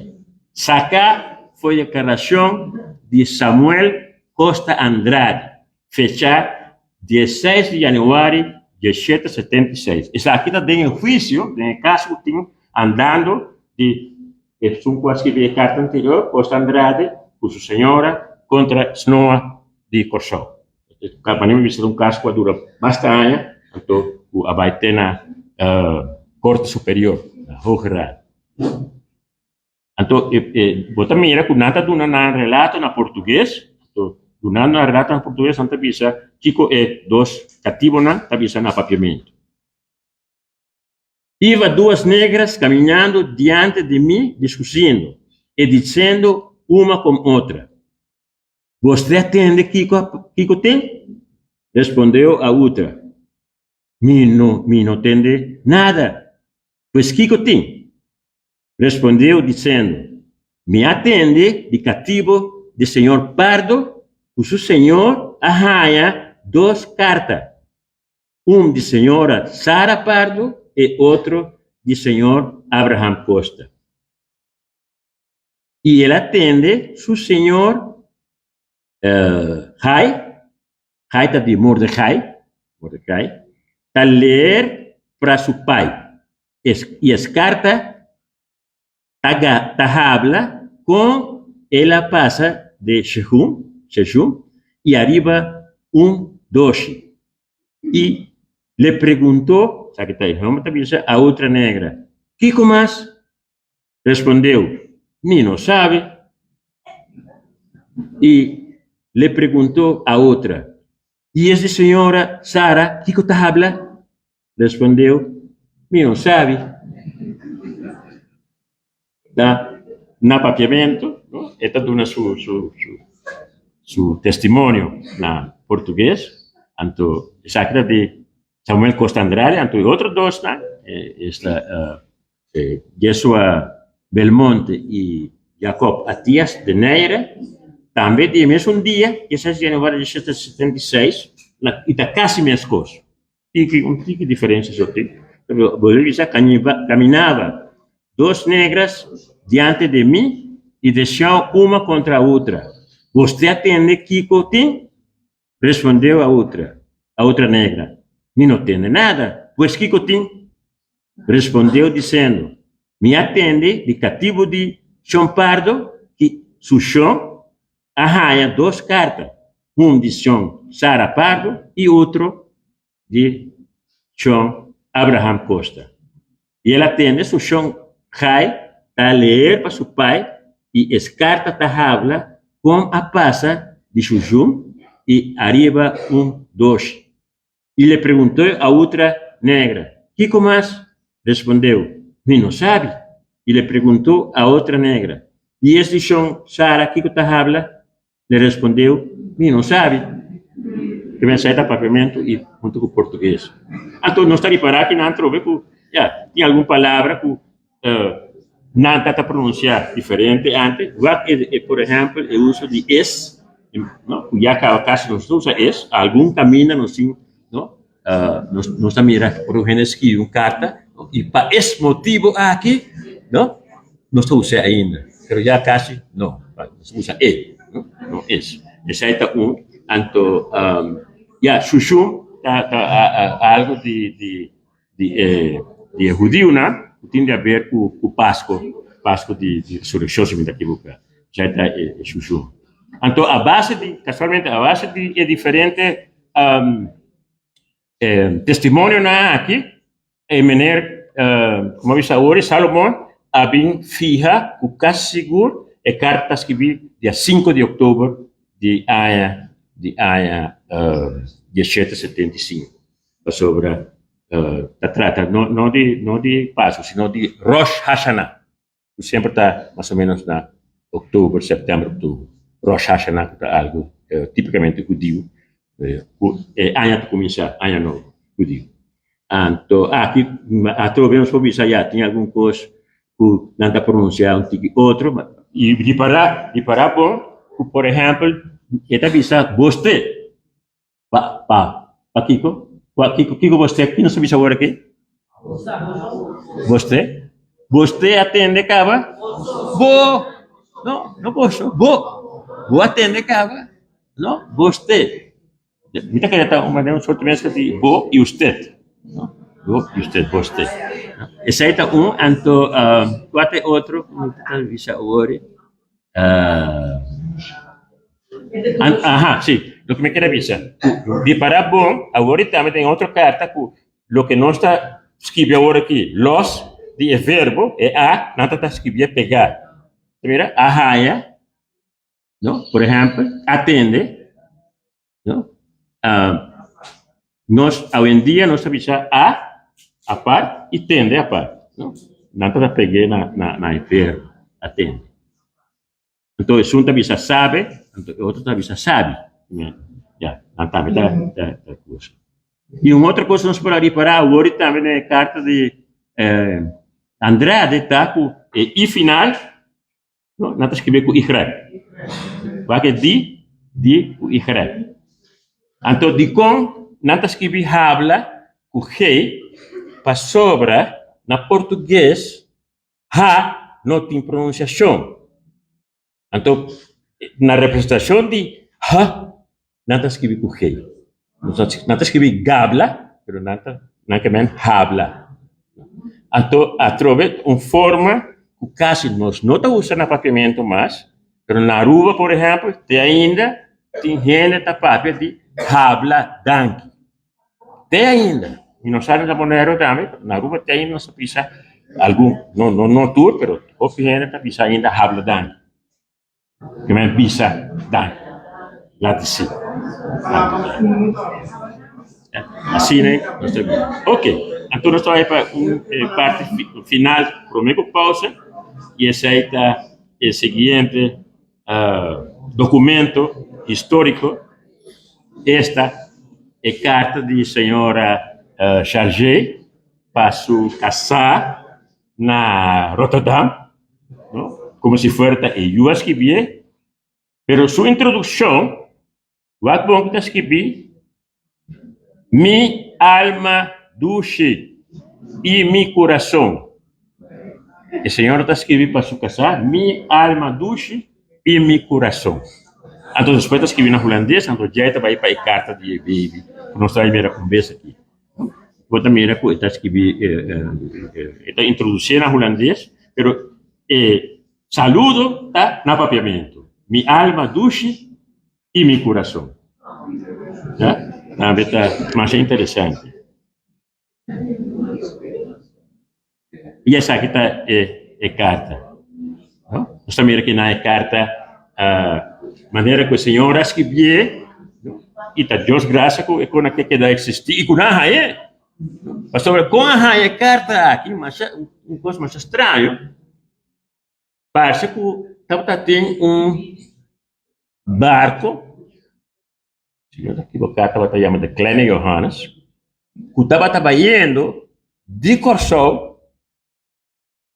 Saká for e karashon di Samuel Costa Andrade, fechá dieseis di yanüari 1776. Esaki ta den e huisio, den e kaso ku tin andando di esun ku a skibi e karta anterior, Costa Andrade, ku su señora kontra Snoa di Kòrsou. Manera mi bisa ta un kaso ku a dura basta aña, anto ku a bai te na Korte Superior, na Hoge Raad. Anto bo ta mira ku nan ta duna nan relato na portugues, anto dunando nan relato na portugues nan ta bisa kiko e dos katibonan ta bisa na papiamentu. Iba duas negras caminando diante di mi discusindo e diciendo uma com otra, Bostre a tende kiko kiko tin? Respondeu a utra, Mi no mi no tende nada, pues kiko tin? Respondeu diciendo, Mi a tende di catibo di señor Pardo cu su señor a haña dos carta, un di señora Sara Pardo e otro di señor Abraham Costa. I el a tende su señor Jai, Jai ta di Mordejai, Mordecai, ta leer pra su pai, i es karta ta ta habla kon el a pasa de Shejum, Sheshum, i ariba un doshi. I le preguntó, sa ki ta e hòmber ta bisa a otra negra, Kiko mas? Respondeu, Mi no sabe. I le preguntó a otra, I es di señora Sara kiko ta habla? Respondeu, Mi no sabi. Ta na papiamentu, no? E ta duna su su su su testimonio na portugues, anto esaki ta di Samuel Costa Andrade, anto e otro dosnan esta Jesua Belmonte i Jacob Atias de Neyre, tambe di e mesun dia, dieseis di januari di 1776, i ta kasi meskos, tiki un tiki diferensia so tin, pero bo bisa caminaba dos negras diante de mi i decian uma contra otra, Bosté a tende kiko tin? Respondeu a otra, a otra negra, Mi no tende nada, pues kiko tin? Respondeu dicendo, Mi a tende di catibu di Shon Pardo ki su shon a haña dos carta, un di Shon Sara Pardo i otro di Shon Abraham Costa. I el a tende su shon Jai ta leer pa su pai i es karta ta habla kon a pasa di su jun i ariba un doshi. I le preguntó a utra negra, Kiko mas? Respondeu, Mi no sabi. I le preguntó a otra negra, I es di shon Sara kiko ta habla? Le respondeu, Mi no sabi. Ke mensai ta papiamentu i huntu ku portugues. Anto nos ta ripará ki nan trobe ku ya tin algun palabra ku nan ta ta pronunsiá diferente antes. Wak e por ehèmpel e uso di es, no, ku ya kaba kasi nos no ta usa es, algun kaminda nos tin, no, nos ta mira ora un hende skibi un karta i pa es motibu aki. No? Nos ta usa ainda, pero ya casi no. Nos ta usa e, no? No es. Esei ta un. Anto, ya, shushun ta ta algo di di di e di e hudiunan ku tin di haber ku ku Pasko, Pasko di di resurekshon si mi ta ekiboká. Esei ta e shushun. Anto a base di, kasualmente a base di e diferente E testimonionan aki, e meneer, como a bisa awor, Salomon a bin fiha cu casi sigur e carta ta skibi dia sinku di october di aña di aña diesshete setenta i sinku, pasobra ta trata no di no di Pascu sino di Rosh Hashanah. Ku semper ta mas o menos na oktober, sèptèmber, oktober. Rosh Hashanah ku ta algu tipikamente hudiu, ku e aña ta kuminsá, aña nobo hudiu. Anto aki atrobe nos por bisa ya tin algun kos ku nan ta pronunsiá un tiki otro, i ripará, ripará bon ku por ehèmpel e ta bisa boste. Pa, pa, pakiko? Kua, kiko, kiko boste, ki nos ta bisa awor aki? Boste? Boste a tende kaba? Bo! No, no boso, bo! Bo a tende kaba? No, boste. Mi ta kere ta un manera, un sorto mezcla di bo i usted. No, bo i usted, boste. Esei ta un, anto, kua ta e otro ku mi ta bisa awor? Aha, si, loke mi kere bisa, ku ripará bon, awor i tambe den otro karta ku loke nos ta skibi awor aki, lòs di e verbo, e a, nan ta ta skibié pegá. Ta mira? A haña, no? Por ehèmpel, a tende, No? Nos awendia nos ta bisa a apart i tende apart. No? Nan ta peg'é na na na e verbo a tende. Anto esun ta bisa sabe, anto e otro ta bisa sabi. Ya, nan tambe ta ta ta kusa. I un otro kos nos por a ripará awor i tambe den e karta di Andrade ta ku e i final No, nan ta skribé ku Y. Wak e di, di ku Y. Anto dikon nan ta skribí habla ku G? Pasobra na portugues ha no tin pronunsiashon. Anto na representashon di h nan ta skribí ku G. Nan ta skribí gabla, pero nan ta nan ke men habla. Anto atrobe un forma ku kasi nos no ta usa na papiamentu mas, pero na Aruba por ehèmpel te ainda tin hende ta papia di habla danki. Te ainda. Mi no sa na Boneiru tambe, pero na Aruba te ainda nos ta bisa algun, no no no tur, pero hopi hende ta bisa ainda habla danki. Ke men bisa danki. Laat di si. Asina nos ta biba. Ok, anto nos ta bai pa un parti final prome ku pausa i esei ta e siguiente documento historico, esta e carta di señora Chargé pa su casá na Rotterdam, no, como si fuera ta e yu a skibié, pero su introduccion Wak bon ku ta skibí, Mi alma dushi i mi kurason. E señora ta skibí pa su kasá, Mi alma dushi i mi kurason. Anto despues ta skibí na hulandes, anto djei ta bai pa e karta di e baby ku nos ta bai mira un bes aki. Bo ta mira ku e ta skibí, e ta introdusié na hulandes, pero e saludo ta na papiamentu, Mi alma dushi i mi kurason. Ya, tambe ta masha interesante. I esaki ta e e karta. No? Nos ta mira ki na e karta manera ku e señor a skibié, no? I ta Dios grasia ku e kon a ke keda eksistí i ku nan a hañ'é. Pasobra kon a haña e karta aki masha un kos masha straño. Parse ku tabata tin un barko, si no ta ekiboká tabata yama de Kleine Johannes, ku tabata bayendo di Kòrsou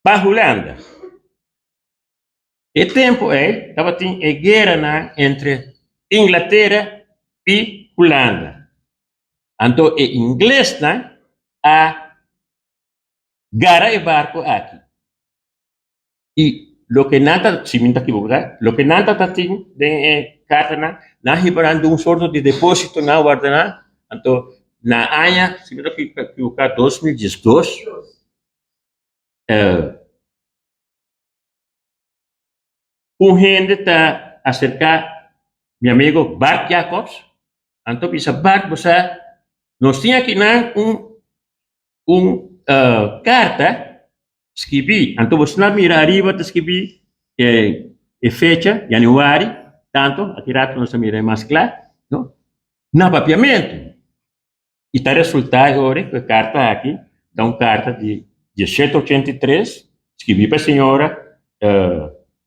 pa Hulanda. E tempu ei tabatin e gueranan entre Inglatera i Hulanda. Anto e inglesnan a gara e barko aki. I loke nan ta, si mi no ta ekivoká, loke nan ta tin den e kartanan, nan hiba nan den un sorto di depósito, nan a warda nan, anto na aña, si mi no ta ekivoká, 2012, un hende ta aserká mi amigo Bart Jacobs, anto bisa Bart, bo sa, nos tin akinan un un karta Skibí. Anto bo sna mira ariba ta skibí e fecha, januari, tanto, aki rato nos ta mira e mas kla, no? Na papiamentu. I ta resultá e ora ku e karta aki ta un karta di diesshete ochenta i tres, skibí pa e señora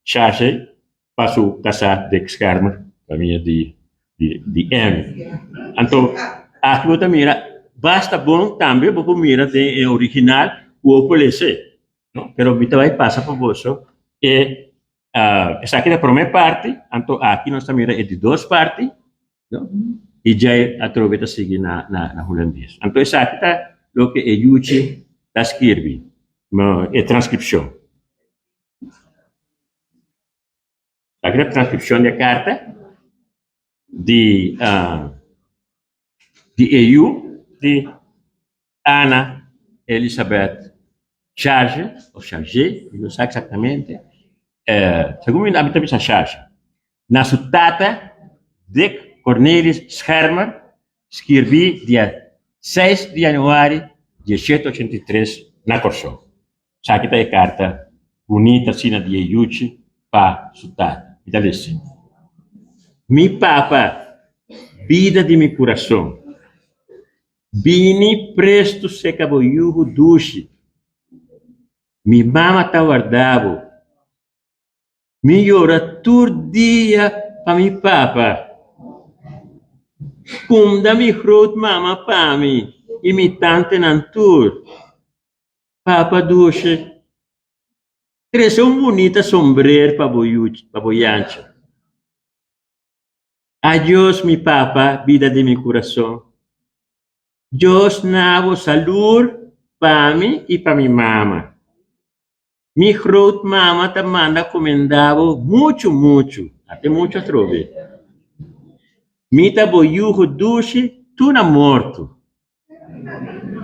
Charge pa su kasá Dick Schermer, famia di di Emmy. Anto aki bo ta mira basta bon tambe bo por mira den e original ku bo por lese, no? Pero mi ta bai pasa pa boso e esaki ta prome parti, anto aki nos ta mira e di dos parti, no? I djei atrobe ta sigui na na hulandes. Anto esaki ta loke e yuchi ta skirbi, e transkripshon. Aki ta transkripshon di e karta di di e yu di Ana Elisabeth Charge of Charge, mi no sa eksaktamente, segun mi ta bisa Charge. Na su tata Dick Cornelis Schermer skirbi dia seis di januari diesshete ochenta i tres na Kòrsou. Esaki ta e karta bunita asina di e yuchi pa su tata. Mi ta lesa, Mi papa, bida di mi kurason, bini prestu seka bo yuhu dushi. Mi mama ta warda bo. Mi yora tur dia pa mi papa. Kumda mi groot mama pa mi i mi tantenan tur. Papa dushi, trese un bunita sombrer pa bo yuchi, pa bo yanchi. Adios mi papa, bida di mi kurason. Dios na bo salur pa mi i pa mi mama. Mi groot mama ta manda kumindá bo muchu muchu, ate muchu atrobe. Mi ta bo yuhu dushi tur na morto.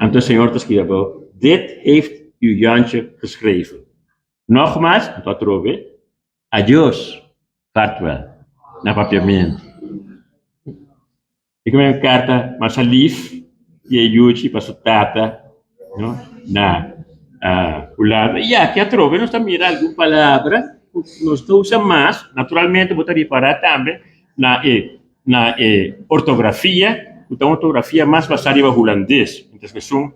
Anto Señor ta skirbi abou, Dit heeft uw Jantje geschreven. Nogmaals, anto atrobe, Adios, vaartwel, na papiamentu. E kumé un karta masha lif di e yuchi pa su tata, no, na Hulanda. I aki atrobe nos ta mira algun palabra ku nos ta usa mas. Naturalmente bo ta ripará tambe na e na e ortografia, ku ta un ortografia mas basá riba hulandes, mientras ku esun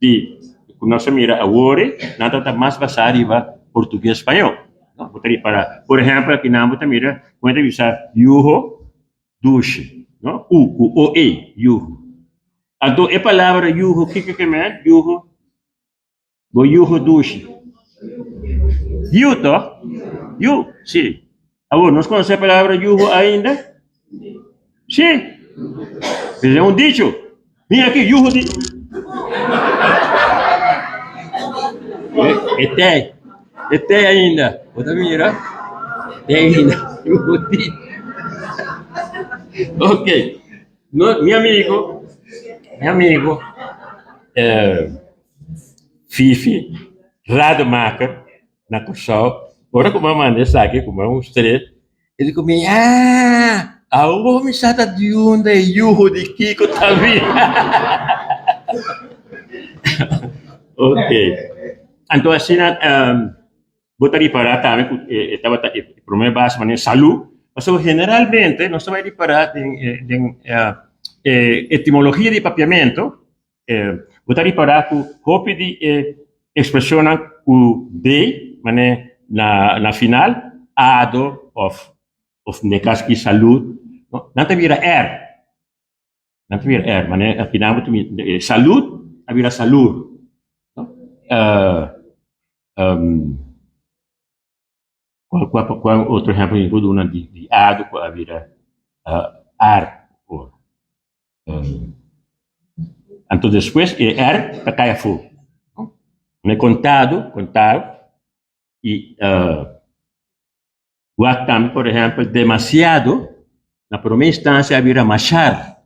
di ku nos a mira awor nan ta ta mas basá riba portugues spañó. Bo ta ripará, por ehèmpel akinan bo ta mira ku nan ta bisa yuho. Dushi, no? U ku o e, yuhu. Anto e palabra yuhu kiko ke men? Yuhu, bo yuhu dushi. Yu to? Yu, si. Awor, nos konosé e palabra yuhu ainda? Si. Es un dicho. Mira aki, yuhu di. E te, e te ainda. Bo ta mira? Te ainda. Yuhu di. Ok. No, mi amigo, mi amigo, eh, Fifi Rademaker na Kòrsou, ora ku mi a manda esaki ku mi a mustr'é, E di ku mi, Ah, awor mi sa ta di unda e yuhu di Kiko ta bini. Ok. Anto asina bo ta ripará tambe ku e tabata e promé base manera salú, pasobra generalmente nos ta bai ripará den den e etimologia di papiamentu, Bo ta ripará ku hopi di e ekspreshonnan ku d manera na final, ado òf òf den kas ki salud, nan ta bira r. Nan ta bira r. Manera al final bo ta mira salud a bira salur. Kua kua otro ehèmpel mi por duna di ado ku a bira ar por? Anto despues e r ta kai afó. Ne kontado, kontado. I wak tambe por ehèmpel demasiado na promé instansia a bira mashar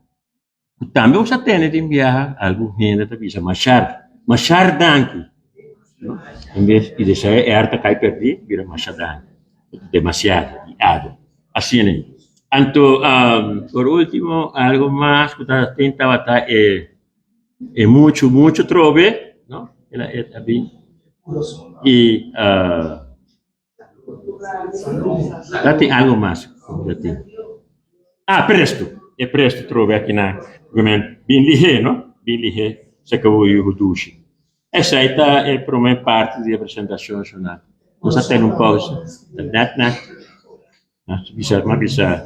ku tambe bo sa tende tin biaha algun hende ta bisa mashar, mashar danki no en bes di desa e er ta kai pèrdí bira masha danki demasiado di ado asina. Anto por ultimo algo mas ku ta tin tabata e. E muchu muchu trobe no el a el a bin y ta tin algo mas ku ta tin ah presto e presto trobe akinan bin lihé no bin lihé sa ke bo yu dushi esei ta e prome parti di e presentashon shona nos a tene un pausa net net. Bisa, m'a bisa,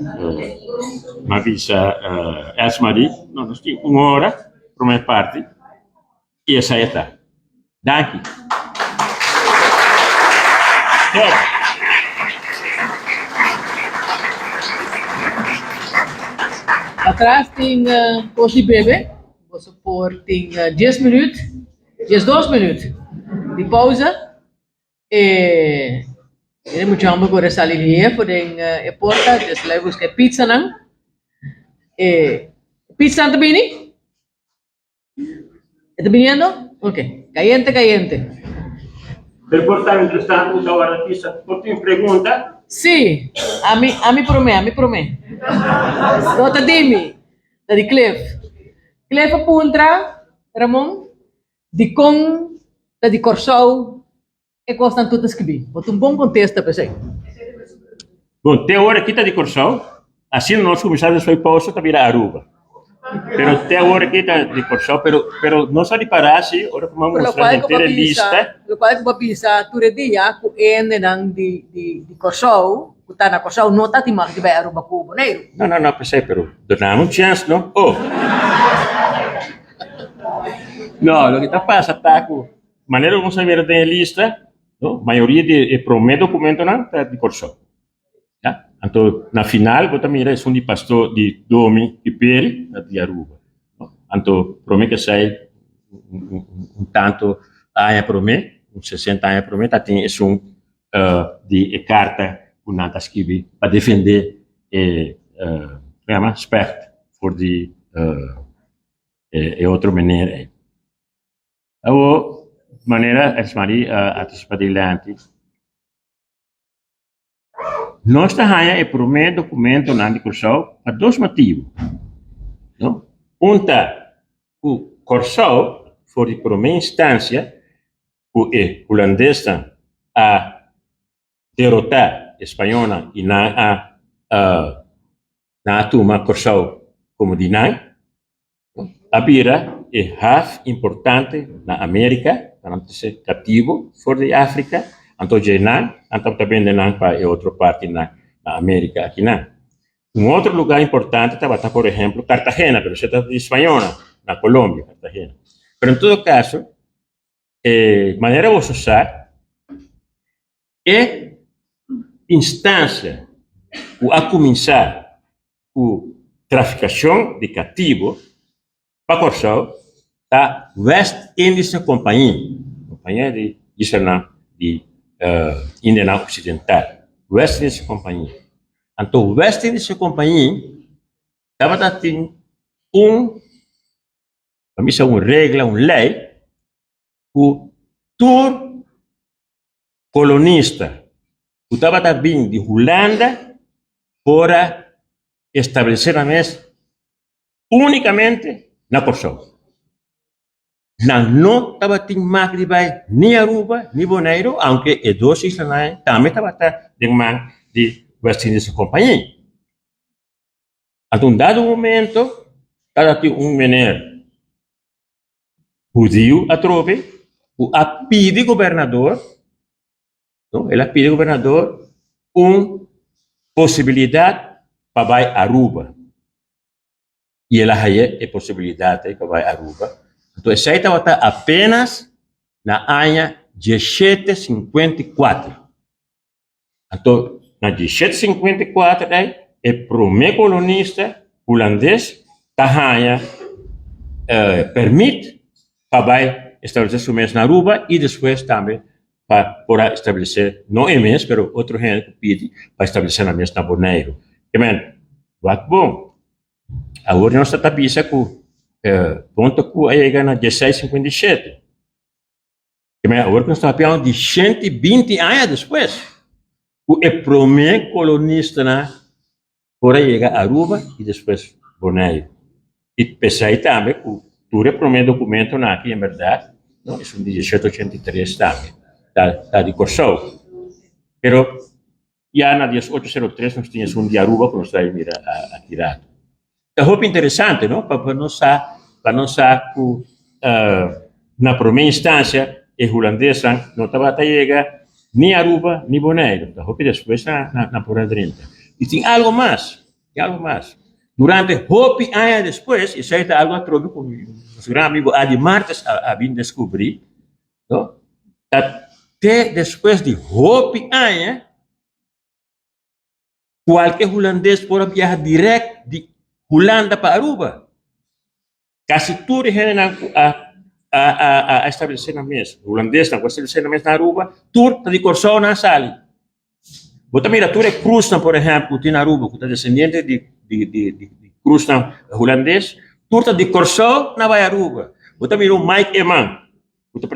m'a bisa Elsmarie, no, nos tin un ora prome parti y esai a ta. Danki. Patras tin kos di bebe, boso por tin dies minuut, 12 minuut di pausa. E e mucha homber ku sali lihé for den e porta, des el a buska e pizzanan. E pizzanan ta bini? E ta biniendo? Ok, kayente kayente. Pero por ta mientras tanto ku ta warda pizza, por tin pregunta? Sí, ami ami promé, ami promé. No ta di mi, ta di Cliff. Cliff a puntra, Ramon, Dikon ta di Kòrsou e kosnan tur ta skibí? Bo ta un bon kontesta pa esei. Bon, te awor aki ta di Kòrsou, asina nos kuminsá despues pousa ta bira Aruba. Pero te awor aki ta di Kòrsou, pero pero nos a ripará si ora ku mi a mustra henter e lista. Lokual ku bo a bisa tur e dia ku e hendenan di di Kòrsou ku ta na Kòrsou no ta tin mag di bai Aruba ku Boneiru. No, no, no, p'esei, pero duna mi un chèns no. Oh. No, loke ta pasa ta ku manera ku nos a mira den e lista, no, mayoria di e promé dokumentonan ta di Kòrsou. Ya, anto na final bo ta mira esun di pastor di Domi i Peri ta di Aruba. No, anto promé ke esei un tanto aña promé, un sesenta aña promé ta tin esun di e karta ku nan ta skibi pa defendé e, ku yama, Specht for di e otro meneer ei. Awor, manera Esmarie a trese padilanti, nos ta haña e promé dokumentonan di Kòrsou pa dos motibu, no? Un ta ku Kòrsou for di promé instansia ku e hulandesnan a derotá e spañolnan i nan a nan a tuma Kòrsou komo di nan, a bira e haf importante na Amerika, pa nan trese katibu for di Afrika, anto dje nan nan tabata bende nan pa e otro partinan na Amerika akinan. Un otro lugá importante tabata por ehemplo Cartagena, pero esei tabata di spañolnan na Colombia, Cartagena. Pero en todo kaso E manera boso sa, e instancia cu a cuminsa cu traficacion di catibo pa Corsou ta West Indische Compagnie, compania di islanan di Indianan Occidental, West Indische Compagnie. Anto West Indische Compagnie tabata tin un. Pa mi sa un regla, un lei ku tur kolonista ku tabata bin di Hulanda por a establesé nan mes únikamente na Kòrsou. Nan no tabatin mag di bai ni Aruba ni Boneiru, aunke e dos islanan ei tambe tabata den man di West Indische Compagnie. At un dado momento tabata tin un meneer hudiu atrobe ku a pidi gobernador, no, el a pidi gobernador un posibilidat pa bai Aruba. I el a haya e posibilidat ei pa bai Aruba. Anto esei tabata apenas na aña dieshete 54. Anto na 1754 ei e promé kolonista hulandes ta haña pèrmit pa bai establesé su mes na Aruba i despues tambe pa por a establesé, no e mes, pero otro hende ku pidi pa establesé nan mes na Boneiru. Ke men, wak bon, awor nos ta ta bisa ku Bonto Ku a yega na dieseis sinkuenta i shete. Ke men, awor ku nos ta papiando di 120 aña despues ku e promé kolonistanan por a yega Aruba i despues Boneiru. I p'esei tambe ku tur e promé dokumentonan aki en bèrdat no esun di diesshete ochenta i tres tambe ta ta di Kòrsou. Pero ya na dies ocho sero tres nos tin esun di Aruba ku nos ta mira aki rato. Ta hopi interesante no pa pa nos sa pa nos sa ku na promé instansia e hulandesnan no tabata yega ni Aruba ni Boneiru, ta hopi despues nan nan por a drenta. I tin algo mas, tin algo mas, durante hopi aña despues, esei ta algo atrobe ku nos gran amigo Adi Martes a a bin deskubrí no, ta te despues di hopi aña Kualke hulandes por a biaha dirèkt di Hulanda pa Aruba. Kasi tur e hendenan ku a a establesé nan mes, hulandesnan ku a establesé nan mes na Aruba, tur ta di Kòrsou nan a sali. Bo ta mira tur e krusnan, por ehèmpel, ku tin na Aruba ku ta desendiente di di di krusnan hulandes, tur ta di Kòrsou nan bai Aruba. Bo ta mira un Mike Eman, ku ta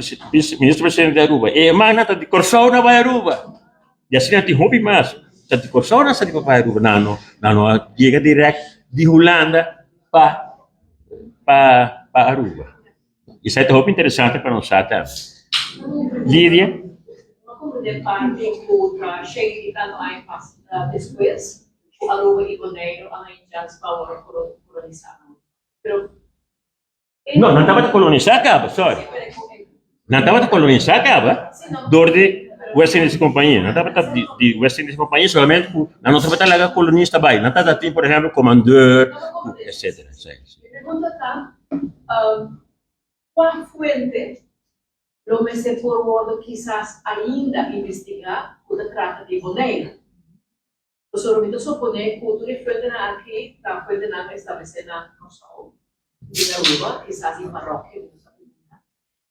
minister presidente di Aruba, e emannan ta di Kòrsou nan bai Aruba. I asina tin hopi mas ta di Kòrsou nan sali pa bai Aruba, nan no nan no a yega dirèkt di Hulanda pa pa pa Aruba. Esei ta hopi interesante pa nos sa tambe. Lidia. Bo a komprendé parti ku ta shei di tantu aña pas despues ku Aruba i Boneiru a haña chans pa wòrdu kolonisá. Pero No, nan tabata kolonisá kaba, sorry. Nan tabata kolonisá kaba dor di West Indies Compagnie. Nan tabata di, di West Indies Compagnie solamente ku nan no tabata laga kolonista bai. Nan tabata tin, por ehempel, komandeur, etcetera. Sí, sí. Mi pregunta ta, kua fuente lo mester por wordo kisas ainda investigá ku ta trata di Boneiru? Pasobra mi ta suponé ku tur e fuentenan aki ta fuentenan establesé na Kòrsou, di Aruba, kisas di parrokia, mi no sa pregunta.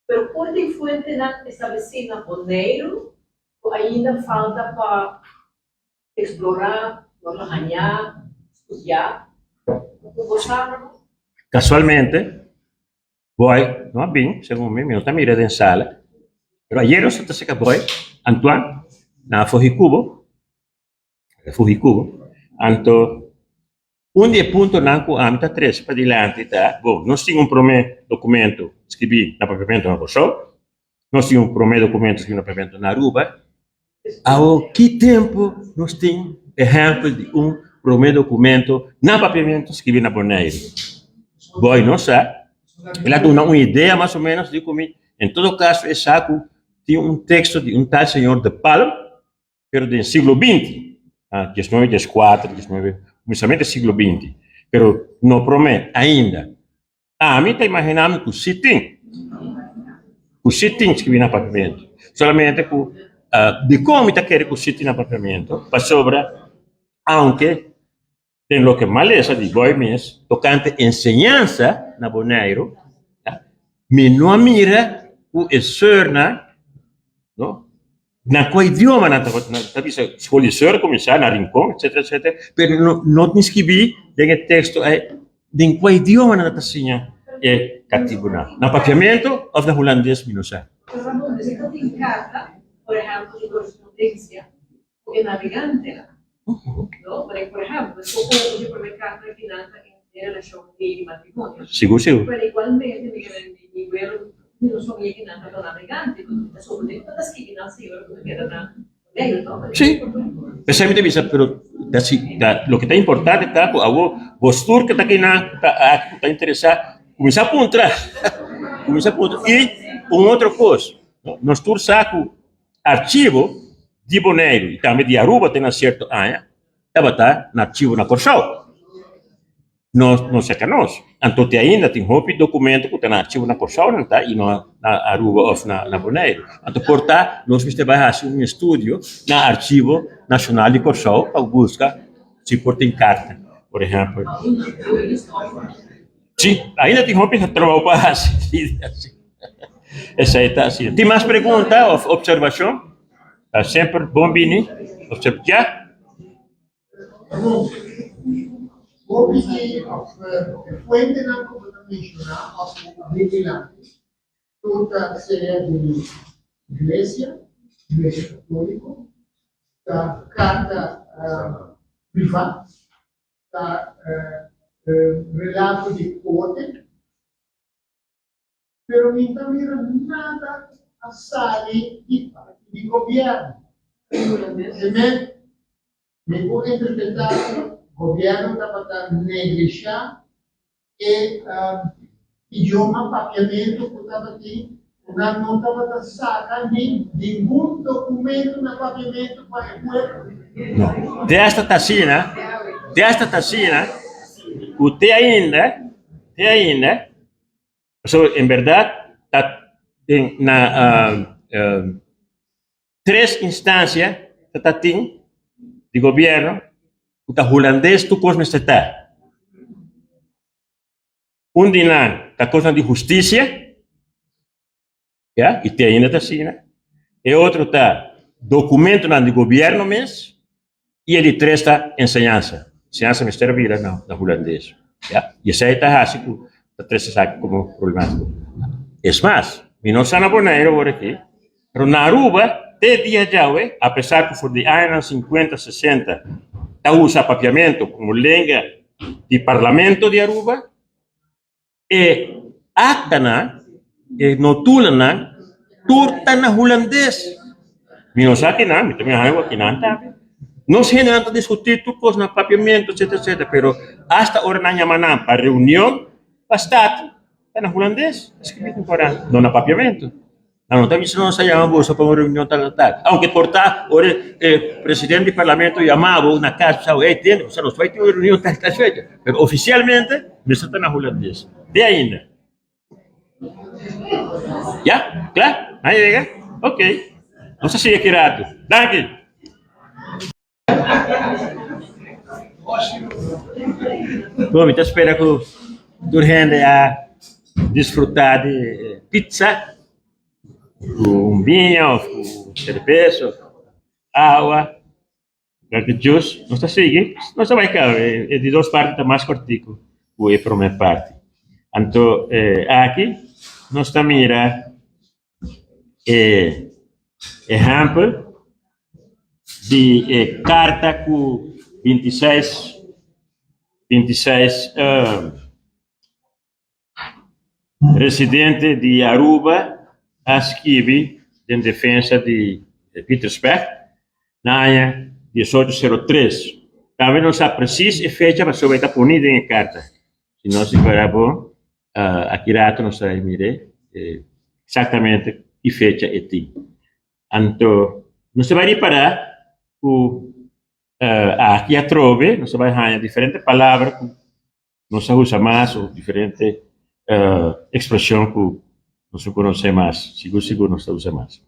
Pero por tin fuentenan establesí na Boneiru ku ainda falta pa eksplorá, wòrdu hañá, studiá? Ku bo sa, Ramon? Kasualmente, Boy no a bin, segun mi, mi no ta mira den sala. Pero ayer nos ta seka Boy, Antoine, na Fohi Cubo, Fohi Cubo. Anto, un di e puntonan ku ami ta trese padilanti ta, bon, nos tin un prome documento skibí na Papiamento na Kòrsou, nos tin un prome documento skibí na Papiamento na Aruba, Awo ki tempu nos tin ehèmpel di un promé dokumento na papiamentu skibí na Boneiru? Boy no sa. El a duna un idea mas o ménos di ku mi. En todo kaso e sa ku tin un teksto di un tal señor De Palm, pero den siglo binti, diesnuebe dieskuater, diesnuebe, kuminsamentu di siglo binti, pero no promé ainda. Ami ta imaginá mi ku si tin, ku si tin skibí na papiamentu. Solamente ku dikon mi ta kere ku si tin na papiamentu? Pasobra aunke den loke m'a lesa di Boy mes tokante enseñansa na Boneiru, mi no a mira ku e seurnan, no, Na kua idioma nan ta bisa skol di seur kuminsá na Rincon etcetera etcetera pero no no tin skibí den e teksto ei den kua idioma nan ta siña e katibunan na papiamentu òf na hulandes mi no sa. Pero Ramon mester ta tin karta por ehèmpel di korespondensia ku e nabegantenan no por ehèmpel un di promé karta ki nan ta den relashon di matrimonio. Sigur sigur. Pero igualmente mi kere mi welo mi no sabia ki nan tabata navegante mi ta supone ku ta skibi nan señora ku ta keda na Boneiru no. Si, p'esei mi ta bisa pero ta si ta loke ta importante ta ku awor bos tur ku ta kinan ta aki ku ta interesá kuminsá puntra kuminsá puntra i un otro kos nos tur sa ku archivo di Boneiru i tambe di Aruba te na sierto aña tabata na archivo na Kòrsou. No no serka nos. Anto te ainda tin hopi dokumento ku ta na archivo na Kòrsou nan ta i no na Aruba òf na na Boneiru. Anto por ta nos mester bai hasi un estudio na Archivo Nashonal di Kòrsou pa buska si por tin karta, por ehèmpel. Si, ainda tin hopi trabou pa hasi. Esei ta asina. Tin mas pregunta of observacion? Ta semper bon bini. Observ ya. Bo bini of e fuentenan ku bo ta menshoná of ku bo a dilanti tur ta sea di iglesia, iglesia katóliko, ta karta privá, ta relato di korte. Pero mi ta mira nada a sali di parti di gobierno. Amen. Mi por interpreta cu gobierno tabata neglisha e idioma papiamento cu tabatin, cu nan no tabata saca ni ningun documento na papiamento pa e pueblo. No. Te hasta ta asina, te hasta ta asina cu te ainda, te ainda. Pasobra en bèrdat ta den na tres instansia ta ta tin di gobièrnu ku ta hulandes tur kos mester ta. Un di nan ta kosnan di hustisia. Ya, y te ainda ta asina. E otro ta documentonan di gobierno mes y e di tres ta enseñansa. Enseñansa mester a bira na na hulandes. Ya, y esei ta haci cu ta trece esaki como problematico. Es mas, mi no sa na Bonaire awor aki, pero na Aruba te dia djawe, a pesar cu for di añanan cincuenta, sesenta ta usa papiamento como lenga di parlamento di Aruba, E aktanan, e notulanan, tur ta na hulandes. Mi no sa kinan, mi ta mira algu akinan tambe. Nos hendenan ta diskutí tur kos na papiamentu, etsetera, etsetera, pero asta ora nan yama nan pa reunion pa Staten, ta na hulandes ta skibí den Koran, no na papiamentu. Nan no ta bisa nos a yama boso pa un reunion tal tal tal. Aunke por ta ora e presidente di parlamento yama bo na kas bisa bo, ey tende, nos bai tin un reunion tal tal fecha. Pero ofisialmente mester ta na hulandes. Te ainda. Ya? Kla? Nan yega? Ok. Nos a sigui aki ratu. Danki. Bon, mi ta spera ku tur hende a disfrutá di pizza ku un biña òf ku serbes òf awa, cualke juice. Nos ta sigui, nos ta bai kaba, e di dos parti ta mas kòrtiku ku e promé parti. Anto aki nos ta mira e ehèmpel di e karta ku 26, 26 residente di Aruba a skibi den defensa di Pieter Specht na aña 1803. Tambe no sa presis e fecha pasobra e ta poni den e karta. Si nos ripara bon, aki rato nos ta mira eksaktamente ki fecha e tin. Anto nos ta bai ripará ku aki atrobe nos ta bai haña diferente palabra ku nos a usa mas o diferente ekspreshon ku nos no konosé mas, sigur sigur nos ta usa mas.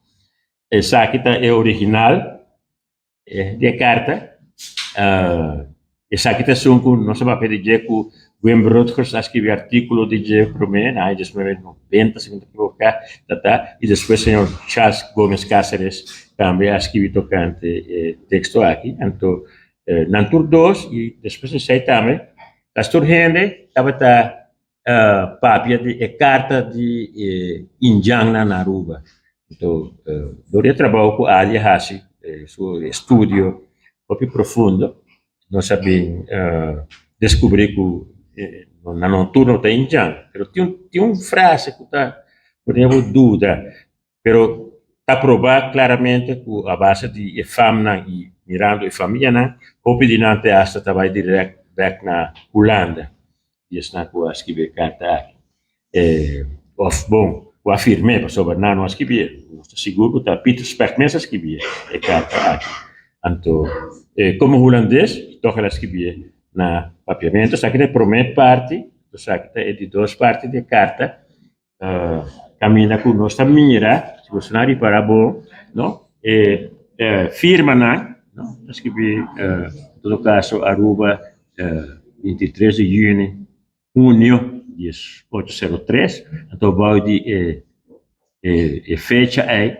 Esaki ta e original Di e karta, esaki ta esun ku nos a papia di dje ku Wim Rutgers a skibi artíkulo di dje promé na aña 1990, si mi no ta ekivoká, ta ta, i despues señor Charles Gomez Cáceres tambe a skibi tokante e teksto aki. Anto nan tur dos i despues di esei tambe kas tur hende tabata papia di e karta di e indjannan na Aruba. Anto dor di e trabou ku Adi a hasi, su estudio hopi profundo, nos a bin deskubrí ku nan no tur no ta indjan. Pero tin tin un frase ku ta pone bo duda, pero ta probá klaramente ku a base di e famnan i mirando e famianan, hopi di nan te asta ta bai dirèkt bèk na Hulanda. Di esnan ku a skibi e karta aki. Òf bon, ku a firm'é, pasobra nan no a skibié. Nos ta sigur ku ta Pieter Specht mes a skibié e karta aki. Anto, komo hulandes, tòg el a skibié na papiamentu. Esaki ta e promé parti, esaki ta e di dos parti di e karta. Kaminda ku nos ta mira, si boso nan ripará bon, no, e firmanan, no, ta skibi en todo kaso Aruba 23 di yüni, hunio 1803, anto bou di e. E fecha ei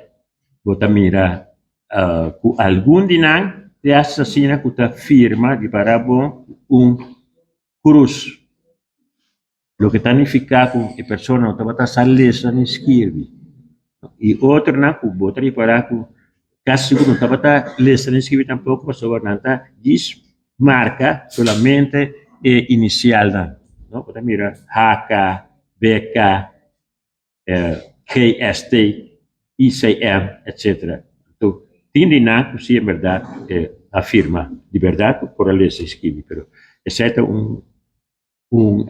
bo ta mira ku algun di nan te hasta asina ku ta firma di para bon un krus, loke ta nifiká ku e persona no tabata sa lesa ni skirbi. I otronan ku bo ta ripará ku kasi sigur no tabata lesa ni skirbi tampoko pasobra nan ta djis marka solamente e inisialnan, no. Bo ta mira HK, BK. GST, ICM, etc. Anto tin di nan ku si en bèrdat a firma di bèrdat ku por a lesa i skibi, pero esei ta un un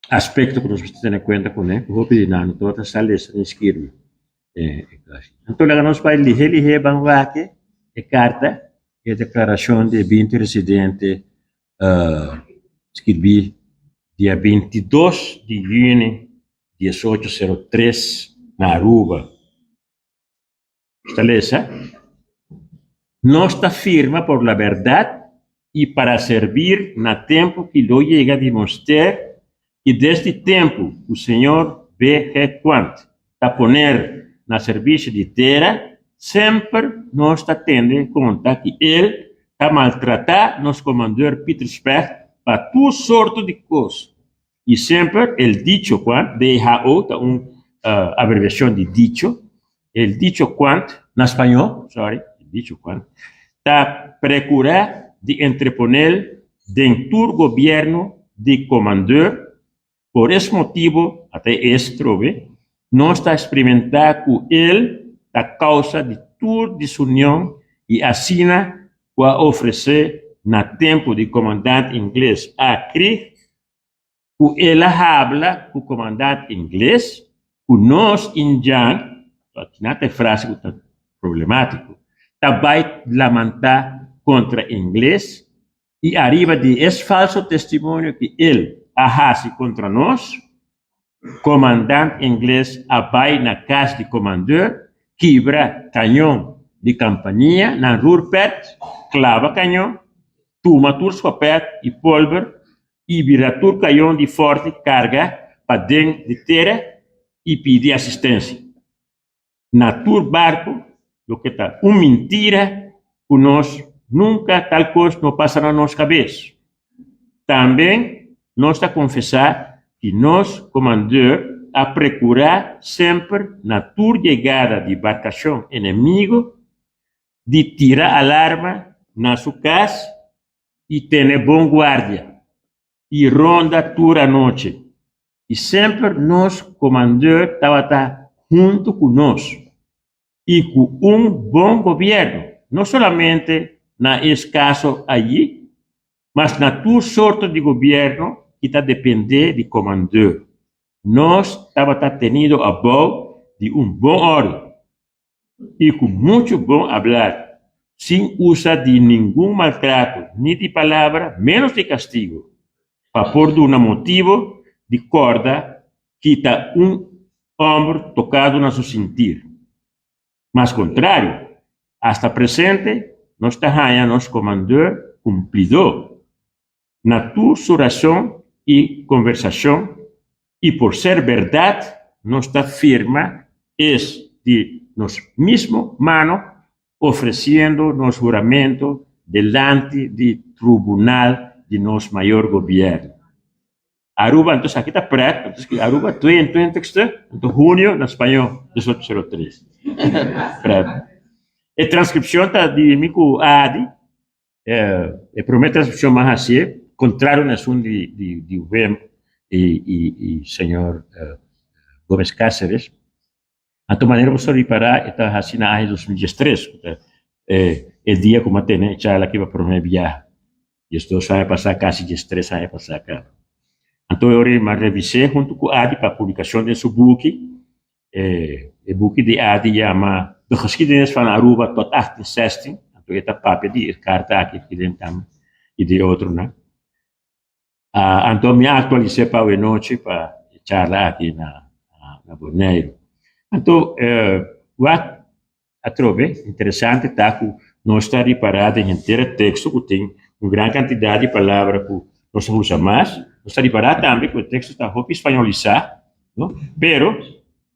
aspekto ku nos mester tene kuenta kuné, ku hopi di nan no tabata sa lesa ni skirbi. Anto laga nos bai lihé lihé ban wak e karta, e deklarashon di e binti residente Skirbí dia 22 di yüni 1803 na Aruba. Ta lesa, Nos ta firma por la bèrdat i para servir na tempu ki lo yega di moster ki desdi tempu ku señor BG. Quant ta poner na servisio di tera, semper nos ta tende konta ki el ta maltratá nos komandor Pieter Specht pa tur sorto di kos. I semper el dicho Quant, DHO ta un abreviashon di dicho, el dicho Quant, na spañó, sorry, el dicho Quant, ta prekurá di entreponel den tur gobièrnu di komandor. Por es motibu, ata e es trobe, nos ta experimentá ku el ta kousa di tur disunion i asina ku a ofresé na tempu di komandant ingles A. Krieg ku el a habla ku komandant ingles ku nos indjan, nan ta e frase ku ta problemátiko, ta bai lamantá kontra ingles I ariba di es falso testimonio ki el a hasi kontra nos, komandant ingles a bai na kas di komandeur, kibra kañon di kampania na Ruhrpet, klaba kañon, tuma tur skopet i polber i bira tur kayon di forti karga paden di tera i pidi asistensia. Na tur barku, loke ta un mintira ku nos nunka tal kos no pasa na nos kabes. Tambe nos ta konfesá ki nos komandor a prekurá semper na tur yegada di barkashon enemigo di tira alarma na su kas i tene bon guardia i ronda tur anochi. I semper nos komandor tabata huntu ku nos i ku un bon gobièrnu, no solamente na es kaso ayi, mas na tur sorto di gobièrnu ki ta dependé di komandor. Nos tabata tenido abou di un bon òrdu. I ku muchu bon ablar, sin usa di ningun maltrato ni di palabra, ménos di kastigu, pa por duna motibu di kòrda ki ta un hòmber tokado na su sintir. Mas kontrario, asta presente nos ta haña nos komandor kumplidó na tur su rason i konversashon i por ser bèrdat nos ta firma es di nos mismo mano ofresiendo nos huramento delanti di trubunal di nos mayor gobièrnu. Aruba, entonces aki ta pret, entonces ki Aruba tweeëntwintigste, anto junio na spañó 1803. Pret. E transkripshon ta di mi ku Adi. E promé transkripshon mas hasié, kontrario na esun di Wim i señor Gómez Cáceres. Anto manera bo sa ripará e ta hasi na aña 2013, ku ta e dia ku mi a tene e charla aki pa promé biaha, 12 aña pasá, kasi 13 aña pasá kaba. Anto e ora mi a revis'é huntu ku Adi pa publikashon den su buki. E buki di Adi yama De geschiedenis van Aruba tot 1816, anto e ta papia di e karta aki aki den tambe i di otronan. Anto mi a aktualis'é pa awenochi pa e charla aki na Boneiru. Anto wak Atrobe, interesante ta ku nos ta ripará den henter e teksto ku tin un gran kantidat di palabra ku nos ta usa mas. Nos ta ripará tambe ku e teksto ta hopi spañolisá, no? Pero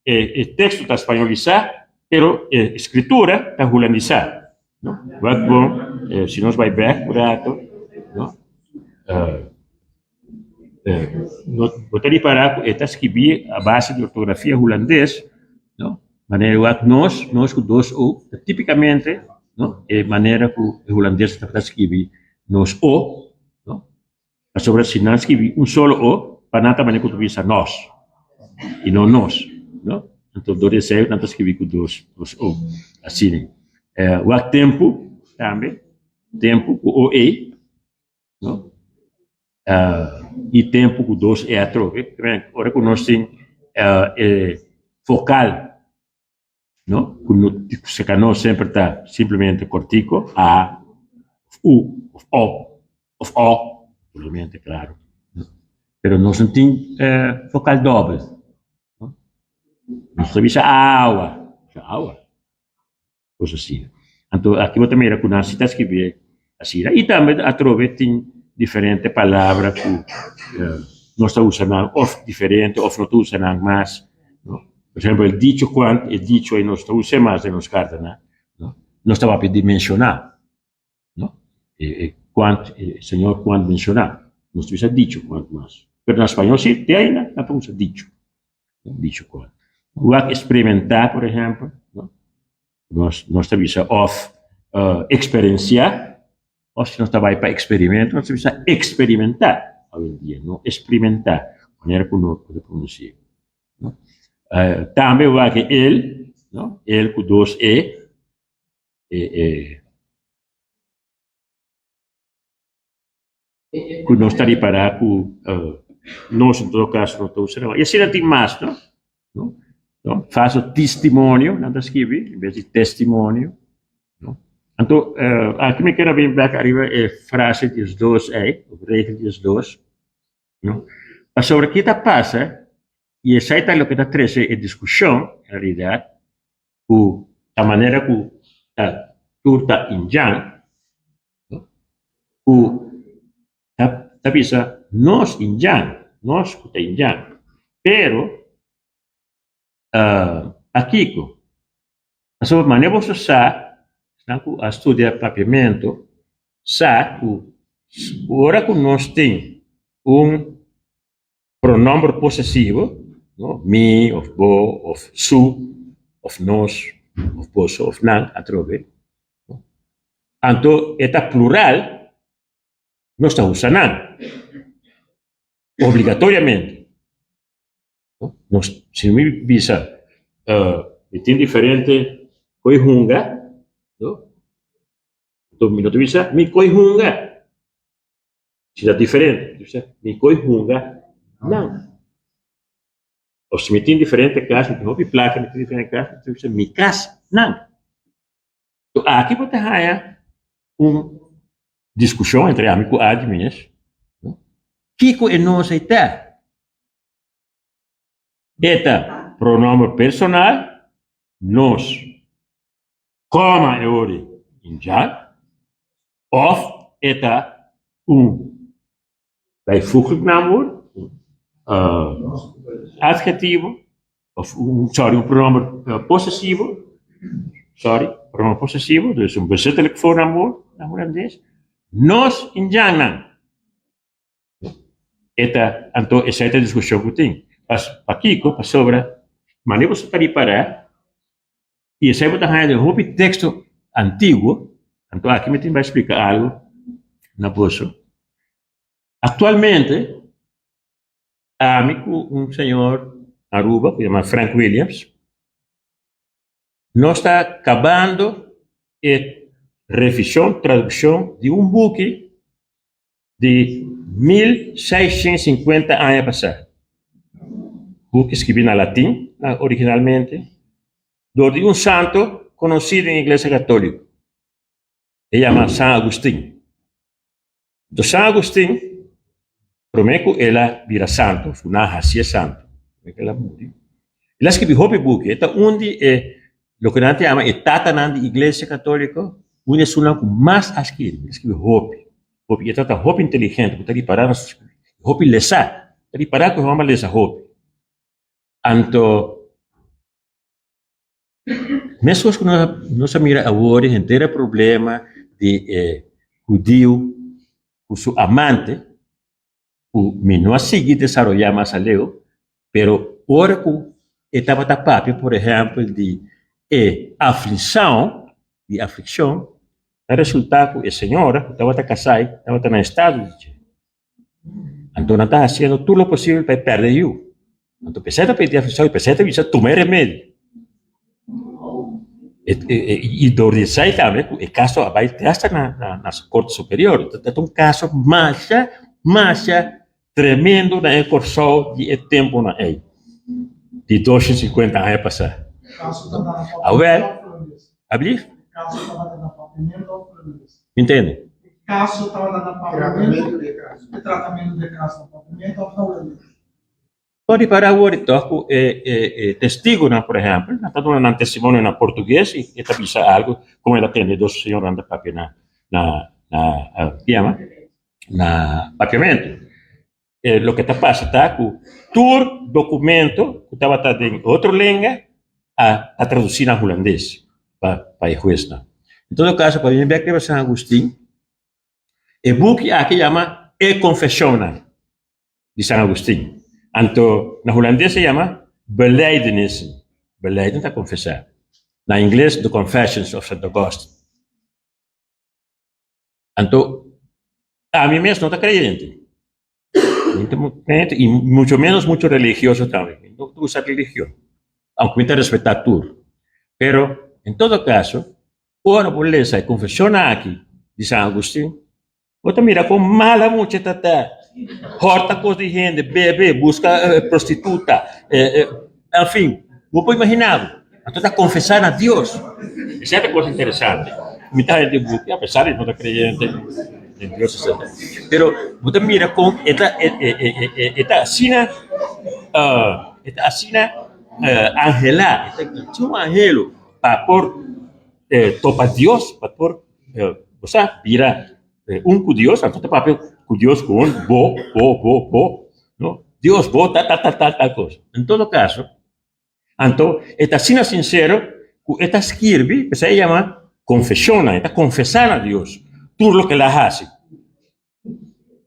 E teksto ta spañolisá, pero e skritura ta hulandisá, no? Wak bon, si nos bai bèk un rato, no? Bo ta ripará ku e ta skibí a base di ortografia hulandes, no? Manera wak nos, nos ku dos o, ta típikamente, no? E manera ku e hulandes tabata skibi nos o, no? Pasobra si nan skibi un solo o, pa nan ta manera ku ta bisa nos i no nos, no? Anto dor di esei nan ta skibi ku dos o. Asina. Wak tempu tambe, tempu ku o e, no? I tempu ku dos e atrobe. Ora ku nos tin e vokal no? Ku no seka nos semper ta simplemente kortiko, a of u of o of o, naturalmente klaro, no? Pero nos no tin vokal dòbel, no? Nos ta bisa awa, bisa awa, kos asina. Anto aki bo ta mira ku nan si ta skibi asina. I tambe atrobe tin diferente palabra ku nos ta usa nan of diferente of no ta usa nan mas, no. Por ehempel el dicho cuant, e dicho ei nos ta usa mas den nos kartanan, no. Nos ta papia di menshoná, no. E cuant, e señor cuant menshoná, nos ta bisa dicho cuant mas. Pero na spañol si te ainda nan ta usa dicho, dicho cuant. Wak experimentá, por ehempel, no. Nos nos ta bisa òf eksperensiá òf si nos ta bai pa eksperimento nos ta bisa eksperimentá awendia no esprimentá manera ku nos ta pronunsi'é no. Tambe wak e el no el ku dos e e e ku nos ta ripará ku nos en todo kaso no ta usa nan. I asina tin mas no, no, falso tistimonio nan ta skibi en bes di testimonio no. Anto aki mi kier a bin bek ariba e frase diesdos ei of regel diesdos no, pasobra ki ta pasa i esei ta loke ta trese e diskushon en realidat ku ta manera ku ta tur ta indjan ku ta ta bisa nos indjan, nos ku ta indjan, pero pakiko? Pasobra manera boso sa, esnan ku a studia papiamentu sa ku ora ku nos tin un pronomber posesivo, no, mi of bo of su of nos of boso of nan atrobe, no, anto e ta plural, nos ta usa nan obligatoriamente, no. Nos, si mi bisa mi tin diferente koe hunga, no, anto mi no ta bisa mi koe hunga. Si ta diferente, mi koe hunga nan. Of si mi tin diferente kas, mi tin hopi plaka, mi tin diferente kas, mi ta bisa mi kas nan. So aki bo ta haña un diskushon entre ami ku Adi mes, kiko e nos ei ta? E ta pronomber personal, nos. Koma e ori indjan òf e ta un bijvoeglijk naamwoord, un adjetivo, òf un, sorry, un pronomber posesivo, sorry, pronomber posesivo, dus un bezittelijk voornaamwoord na hulandes, nos indjannan. E ta, anto esei ta e diskushon ku tin. Pas, pakiko? Pasobra manera bo ta ripará, i esei bo ta haña den hopi teksto antiguo, anto aki mi tin bai splika algu na boso. Aktualmente, ami ku un señor Aruba ku yama Frank Williams, Nos ta kabando e revishon, tradukshon di un buki di 1650 aña pasá. Buki skibí na latin originalmente dor di un santo konosí den Iglesia Katóliko. E yama San Agustin. Enton San Agustin, promé ku el a bira santu, òf ku nan a hasié santu, promé ku el a muri, el a skibi hopi buki. E ta un di e loke nan ta yama e tatanan di Iglesia Katóliko, un di esunnan ku mas a skirbi. El a skibi hopi, hopi. I e tabata hopi inteligente, bo ta ripará na su skibi, hopi lesá. Bo ta ripará ku e hòmber a lesa hopi. Anto. Meskos ku nos a mira awor e henter e problema di e hudiu ku su amante, ku mi no a sigui desaroyá mas aleu, pero ora ku e tabata papia por ehèmpel di e aflishon, di aflikshon, ta resultá ku e señora ku tabata kasá tabata na estado di dje. Anto nan ta hasiendo tur lo posibel pa e pèrdè yu. Anto p'esei ta pidi aflikshon i p'esei ta bisa tuma e remedi. I dor di esei tambe ku e kaso a bai te asta na na korte superior. Ta un kaso masha masha tremendo na e Kòrsou di e tempunan ei, di dosha sinkuenta aña pasá. Awèl, abli? Mi ntende. Bo ripará awor di tòg ku e e testigunan, por ehèmpel, nan ta duna nan testimonio na portugues i e ta bisa algu komo el a tende dos señornan ta papia na na na ki yama na papiamentu. E loke ta pasa ta ku tur dokumento ku tabata den otro lenga a a tradusí na hulandes pa pa e huesnan. En todo kaso pa mi bek riba San Agustin e buki aki yama E Konfeshonnan. di San Agustin. Anto na hulandes e yama Belijdenissen, belijden ta konfesá, na ingles The Confessions of Saint Augustine. Anto ami mes no ta kreyente, mi ta kreyente i mucho menos mucho religioso tambe, mi no ta usa religion, aunke mi ta respetá tur, pero en todo caso ora bo lesa e konfeshonnan aki di San Agustin, Bo ta mira kon mala mucha ta ta, hòrta kos di hende, bebe, buska prostituta, en fin, bo por imaginá bo. Anto ta konfesá na Dios. Esei ta kos interesante. Mi ta hende buki, apesar di no ta kreyente den Dios etcetera. Pero bo ta mira kon e ta e ta asina e ta asina anhelá, e ta un anhelo pa por topa Dios, pa por Bo sa bira un ku Dios, anto ta papia ku Dios ku un bo, bo, bo, bo, no? Dios bo tal, tal, tal, tal, tal kos. En todo kaso, anto e ta asina sinsero ku e ta skirbi, p'esei e yama konfeshonnan, e ta konfesá na Dios tur loke el a hasi.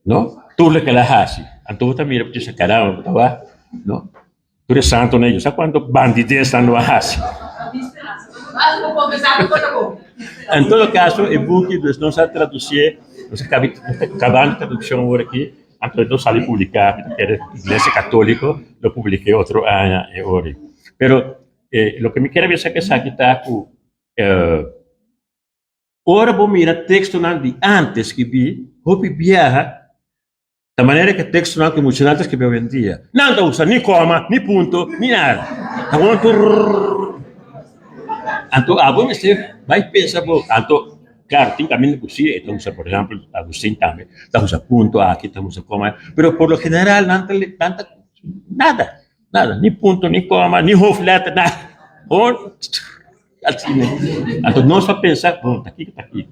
No, tur loke el a hasi. Anto bo ta mira bo ta bisa, caramba, bo ta wak, no? Tur e santonan ei, sa kuantu bandides nan lo a hasi. En todo kaso, e buki dus nos a tradusié, nos a kabi, nos ta kabando tradukshon awor aki, anto e lo sali publiká, mi ta kere Iglesia Katoliko lo publik'é otro aña e ora ei. Pero loke mi kier a bisa ku esaki ta ku Ora bo mira tekstonan di ántes skibí, hopi biaha ta manera ku e tekstonan ku e muchanan ta skibí awendia. Nan ta usa ni kòma, ni punto, ni nada. Ta wòrdu tur. Anto abo mester bai pensa bo. Anto, klaro, tin kaminda ku si e ta usa, por ehèmpel, Agustin tambe ta usa punto aki, ta usa kòma aki, pero por lo general nan ta nan ta nada, nada, ni punto, ni kòma, ni hoofdletter, nada. Hon. Asina. Anto nos ta pensa, bon, ta kiko ta kiko?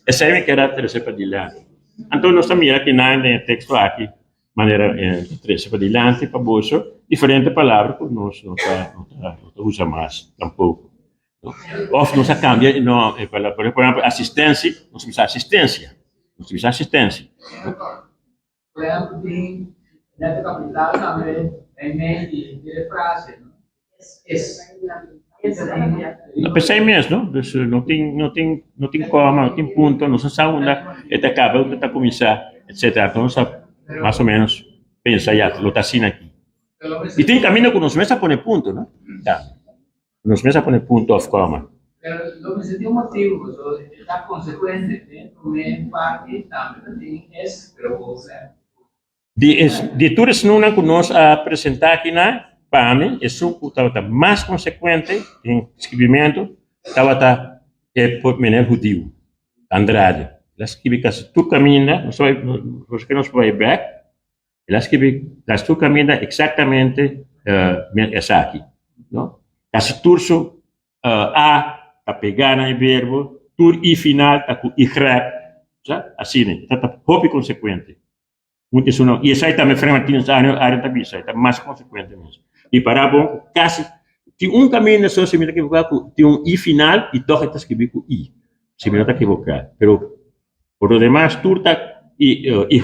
Esei mi keda trese padilanti. Anto nos ta mira kinan den e teksto aki, manera e ta trese padilanti pa boso diferente palabra ku nos no ta no ta no ta usa mas tampoko. Òf nos a kambia e nòm, e palabra, por ehèmpel asistensi, nos ta bisa asistensia, nos ta bisa asistensia. Por ehèmpel tin letra kapital tambe meimei di e frase, no? Es. No, p'esei mes, no? Dus no tin, no tin, no tin kòma, no tin punto, no sa sa unda e ta kaba, unda ta kuminsá, etsetera. Anto nos a mas o ménos pensa ya, lo ta asina aki. I tin kaminda ku nos mes a pone punto, no? Tambe. Nos mes a pone punto òf kòma. Pero lo mester tin un motibu, pasobra e ta konsekuente. Den promé parti tambe ta tin es, pero bo sa. Di es, di tur esnunan ku nos a presentá akinan, pa mi, esun ku tabata mas konsekuente den skibimentu tabata e meneer hudiu, Andrade. El a skibi kasi tur kaminda, nos ta bai, nos ke nos bai bèk, El a skibi kasi tur kaminda eksaktamente esaki, no? Kasi tur su a ta pegá na e verbo, tur i final ta ku y, sa? Asina, e ta ta hopi konsekuente. Un di esun, i esei tambe Fray Martínez Ario ta bisa, e ta mas konsekuente mes. Ripará bon ku kasi. Tin un kaminda so si mi ta ekivoká ku tin un i final i tòg e ta skibí ku i, si mi no ta ekivoká. Pero por lo demas tur ta i y,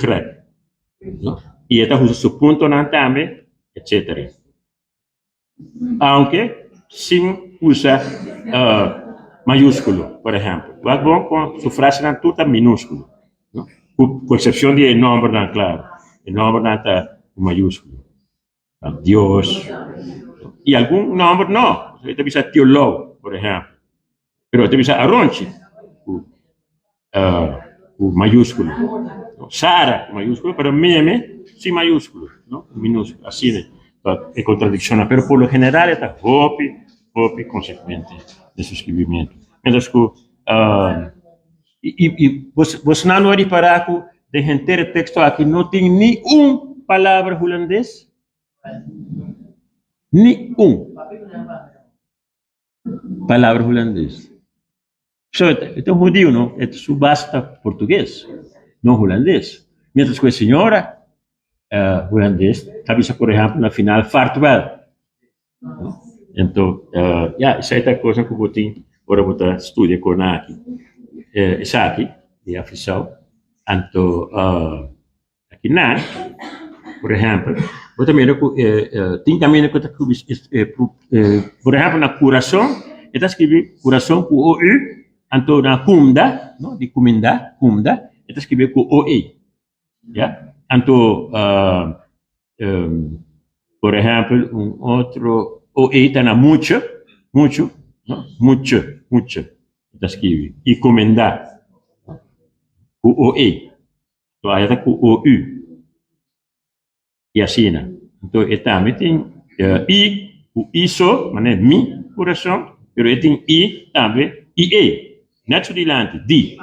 no? I e ta usa su puntonan tambe, etcetera. Aunke sin usa mayúskulo, por ehèmpel. Wak bon kon su frasenan tur ta minúskulo, no? Ku eksepshon di e nòmbernan, klaro. E nòmbernan ta ku mayúskulo. Dios y algun nomber no. E ta bisa Tio Lou, por ehempel. Pero e ta bisa Aronchi cu cu mayusculo. Sara cu mayusculo, pero Meme sin mayusculo, no? Minusculo. Asina ta e contradiccionnan. Pero por lo general e ta hopi, hopi consecuente den su skirbimento. Mientras cu I bosnan no a ripará ku den henter e teksto aki no tin ni un palabra hulandes? Ni un palabra hulandes. So, e ta un hudiu, no? E su base ta portugues, no hulandes. Mientras ku e señora hulandes ta bisa, por ehèmpel, na final, vaartwel. Anto, ya, esei ta cosa ku bo tin ora bo ta studia kon aki. Esaki di afisau. Anto, aki nan, por ehèmpel, bo ta mira ku tin kaminda ku ta por ehèmpel na kurason, e ta skibi kurason ku o u, anto na kumda, no, di kumindá, kumda, e ta skibi ku o e. Ya, anto por ehempel un otro o e ta na mucho, mucho, no, mucho, mucho e ta skibi y comenda cu o e, anto aya ta cu o u. I asina. Anto e tambe tin i ku i so, manera mi kurason, pero e tin i tambe i e, nèt su dilanti, di,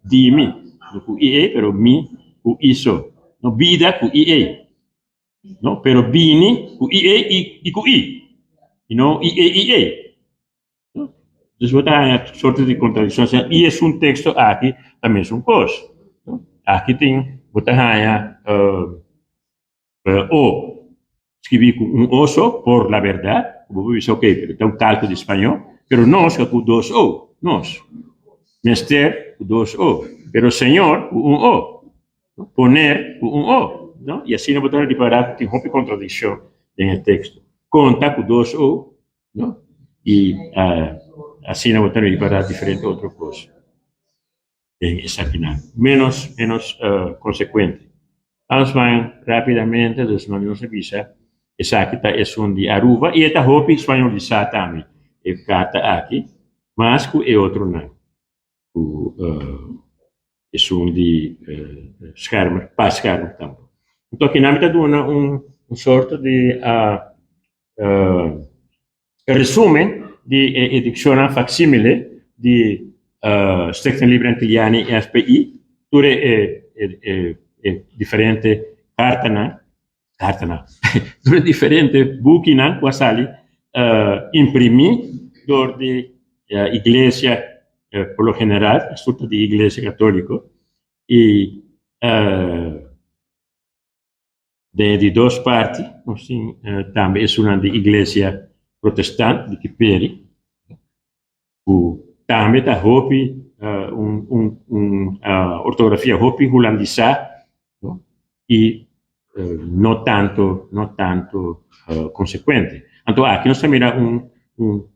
di mi, no ku i e, pero mi ku i so. No bida ku i e, no, pero bini ku i e i ku i, i no i e i e. Dus bo ta haña sorto di kontradikshon asina i esun teksto aki ta mesun kos. Aki tin bo ta haña o skibí ku un o so por la bèrdat, ku bo por bisa okey pero ta un kalko di spañó, pero nos ta ku dos o, nos mester ku dos o, pero señor ku un o, poner ku un o, no? I asina bo ta ripará ku tin hopi kontradikshon den e teksto. Konta ku dos o. No? I asina bo ta ripará diferente otro kos den esakinan. Menos, menos konsekuente. Nos ban rápidamente, dus nos a bisa esaki ta esun di Aruba i e ta hopi spañolisá tambe e karta aki, mas ku e otronan. Ku esun di Schermer, pa Schermer tambe. Anto akinan mi ta duna un sorto di resumen di e edikshonnan faksimile di Stichting Libre Antilliani i FPI, tur e diferente kartanan, kartanan, tur e diferente bukinan ku a sali imprimí dor di iglesia por lo general, asuntu di iglesia katóliko i Den e di dos parti nos tin tambe esunnan di Iglesia Protestant di Kiperi ku tambe ta hopi un un ortografia hopi hulandisá i no tanto no tanto konsekuente. Anto aki nos ta mira un un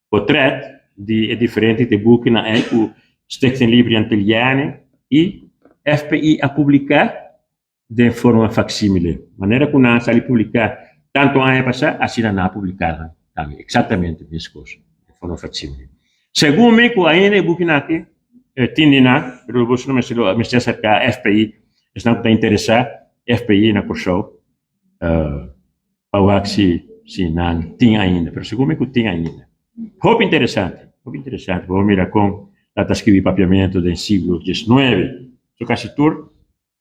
potrèt di e diferente di bukinan ei ku Stichting Libri Antilliane i FPI a publiká. Den forma facsimile. Manera cu nan a sali publica tanto aña pasa, asina nan a publica nan tambe, exactamente mescos, den forma facsimile. Segun mi cu ainda e bukinan aki tin di nan, pero boso no mester lo mester acerca FPI, esnan cu ta interesa, FPI na Corsou, pa wak si si nan tin ainda, pero segun mi cu tin ainda. Hopi interesante, hopi interesante, bo mira con nan ta scribi papiamento den siglo diesnuebe, so casi tur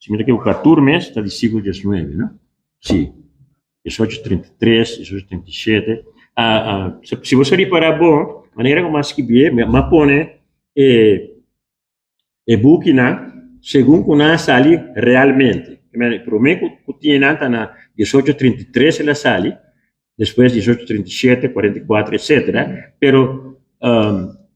Si mi ta ekivoká tur mes ta di siglo diesnuebe, no? Si, diesocho trinta i tres, diesocho trinta i shete. Si bo sa ripará bon, manera ku mi a skibié, mi a pone e e bukinan segun ku nan a sali realmente. Promé ku tin nan ta na diesocho trinta i tres el a sali. Despues 1837, 44 etcetera. Pero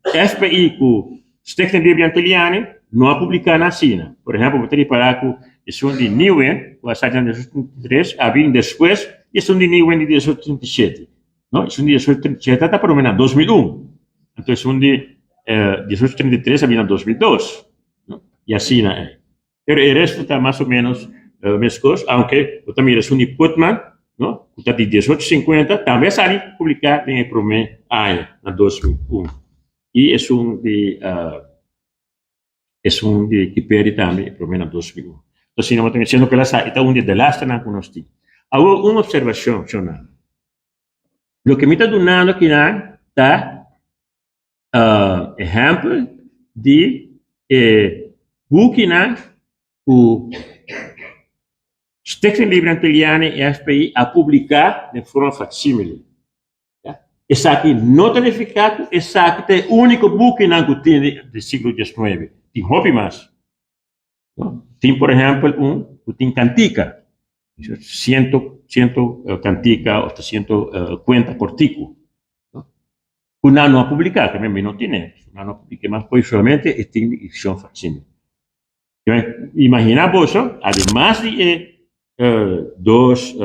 FPI ku Stichting Biblia Antiliani no a publiká na asina. Por ehèmpel bo ta ripará ku esun di Nieuwen ku a sali na 1833 a bin despues di esun di Nieuwen di 1837. No, esun di 1837 ta promé na 2001. Anto esun di 1833 a bin na 2002. No, i asina ei. Pero e resto ta mas o menos meskos, aunke bo ta mira esun di Putman, no, ku ta di 1850, tambe a sali publiká den e promé aña, na 2001. I esun di esun di Kiperi tambe e promé na 2001. Entonces asina bo ta mira, siendo ku el a sa, e ta un di e delasternan ku nos tin. Awor un opservashon, shonnan. Loke mi ta dunando akinan ta ehèmpel di e bukinan ku Stichting Libre Antiliani i FPI a publiká den forma faksímile. Esaki no ta nifiká ku esaki ta e úniko bukinan ku tin di siglo diesnuebe. Tin hopi mas. Tin por ehèmpel un ku tin kantika, siento siento kantika òf siento kuenta kòrtiku ku nan no a publiká, ku mi no tene, nan no a publiká mas poi solamente e tin di edishon faksímil. Imaginá boso, ademas di e dos,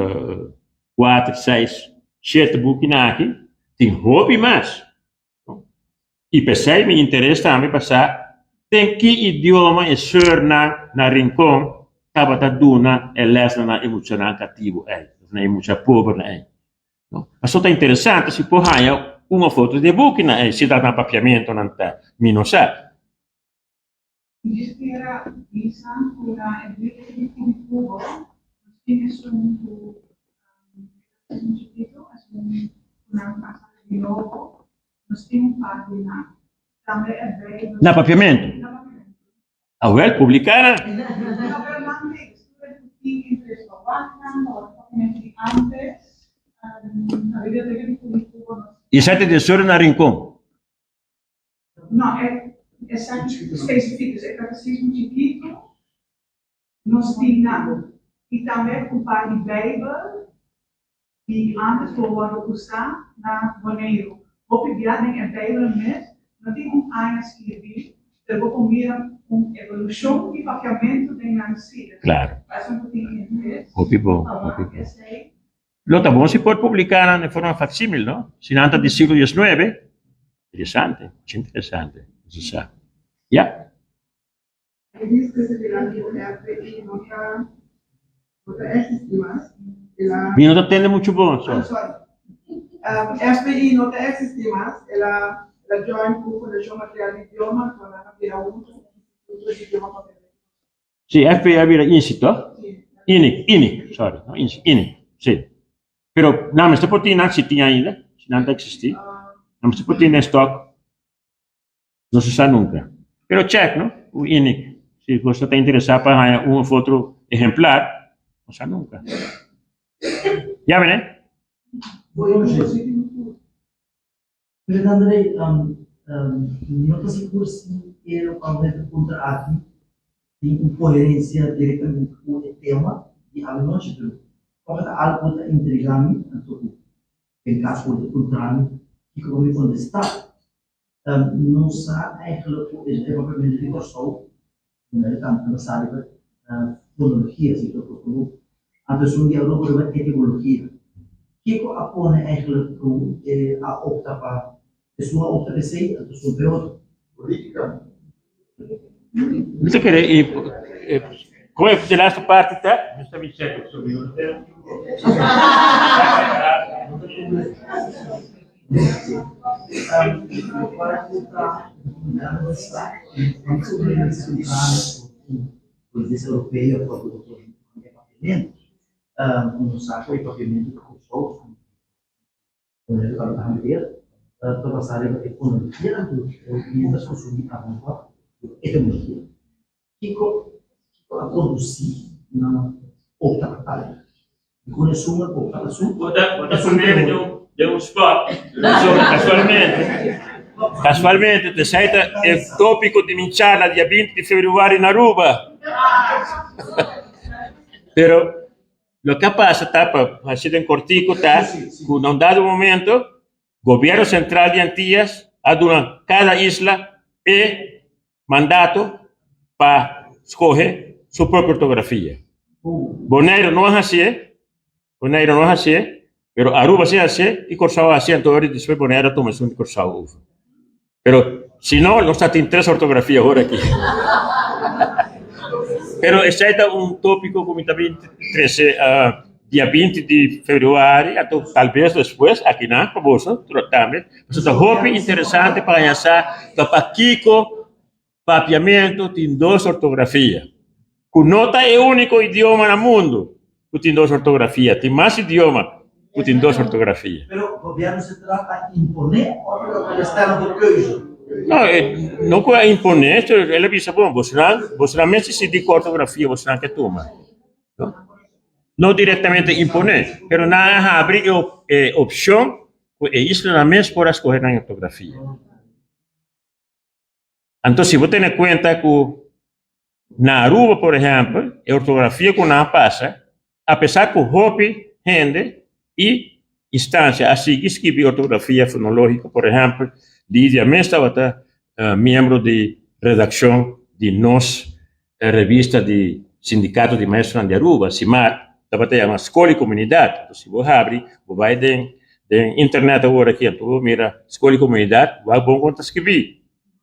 kuater, seis, shete bukinan aki, tin hopi mas. I p'esei mi interes tambe pa sa den ki idioma e sùrnan na Rincon tabata duna e lèsnan na e muchanan katibu ei, òf na e mucha pobernan ei. Pasobra ta interesante si por haña un òf otro di e bukinan ei, si ta na papiamentu nan ta, mi no sa. Mi spera bisa ku na e buki di Cubo nos tin esun ku esun chikitu, esun ku nan a saka di nobo, nos tin un par di nan. Tambe e Bijbel. Na papiamentu? Na papiamentu. Awel, publiká nan. No, pero nan mes, tur e ku tin interes pa wak nan, pa wak papiamentu di ántes, na biblioteka di Cubo nos. I esei ta Tesoro na Rincon? No, e esaki spesifik, dus e katecismo chikitu nos tin nan. I tambe un par di Bijbel di antes ku a wòrdu usá na Boneiru. Hopi bia den e Bijbel mes no tin un aña skirbí, pero bo por mira un evolushon di papiamentu den nan sí. Claro. Pa esun ku tin interes Hopi bon, pa hopi wak bon. esei. Lo ta bon si por publiká nan den forma faksímil, no? Si nan ta di siglo diesnuebe. Interesante, mucho interesante. Nos sa. Ya. E dis ku esaki ku FBI no ta no ta existi mas. El a. Mi no ta tende mucho bon, sorry. I'm sorry. FBI no ta existi mas. El a el a join ku Fundashon Material di Idioma, anto nan a bira huntu un instituto di idioma papiamentu. Sí, FBI a bira INSI, toch? Sí. INIC, INIC, sorry, no INSI, INIC, sí. Pero nan mester por tin nan si tin ainda, si nan ta existi. Nan mester por tin den stock. No se sa nunca. Pero check, no? Ku INIC. Si boso ta interesa pa haña un of otro ehemplar, no sa nunca. Ya, meneer? President André, mi no ta sigur si e lokual bo ta puntra aki tin un koherensia direktamente ku e tema di awe nochi, pero kòke ta algu ku ta intrigá mi, anto ku den kaso bo ta puntra mi kiko pa mi kontestá. No sa eigentlik ku e Departamento di Kòrsou, ta basá riba fonologia, si ta komo, anto esun di Aruba riba etimologia. Kiko a pone eigentlik ku e a opta pa esun a opta pa esei anto esun pa e otro? Politica. Mi ta kere e kon e de laatste parti ta? Mi ta bin check op mi no ta. Ta basá riba e fonologia anto mientras ku subi Aruba riba etimologia. Kiko kiko a kondusí nan opta pa tal? Dikon esun a opta pa su? Bo ta bo ta pone den un den un spot pasobra kasualmente kasualmente esei ta e topiko di mi charla dia binti di februari na Aruba pero. Loke a pasa ta, pa hasi den kortiku, ta ku na un dado momento Gobierno Sentral di Antillas a duna kada isla e mandato pa skohe su propio ortografia. Boneiru no a hasié, Boneiru no a hasié, pero Aruba si a hasié i Kòrsou a hasié, anto ora despues Boneiru a tuma esun di Kòrsou over. Pero si no, nos ta tin tres ortografia ora aki. Pero esei ta un tópiko ku mi ta bin trese dia 20 di februari, anto talbes despues akinan pa boso tambe. Pasobra ta hopi interesante pa haña sa ta pakiko Papiamentu tin dos ortografia, ku no ta e úniko idioma na mundu ku tin dos ortografia, tin mas idioma ku tin dos ortografia. Pero gobièrnu sentral a imponé òf el a stèl por keuze? No, no ku a imponé, el a bisa, bon, bosonan, bosonan mes disidí ku ortografia bosonan ke tuma. No direktamente imponé, pero nan a habri e opshon ku e islanan mes por a skohe nan ortografia. Anto si bo tene kuenta ku na Aruba por ehèmpel e ortografia ku nan a pasa apesar ku hopi hende i instansia a sigui skibi ortografia fonológiko por ehèmpel Lidia mes tabata miembro di redakshon di nos revista di Sindikato di Maestronan di Aruba, SIMAR, tabata yama Skol i Komunidat. Anto si bo habri, bo bai den den internet awor aki, anto bo mira Skol i Komunidat, wak bon kon ta skibí.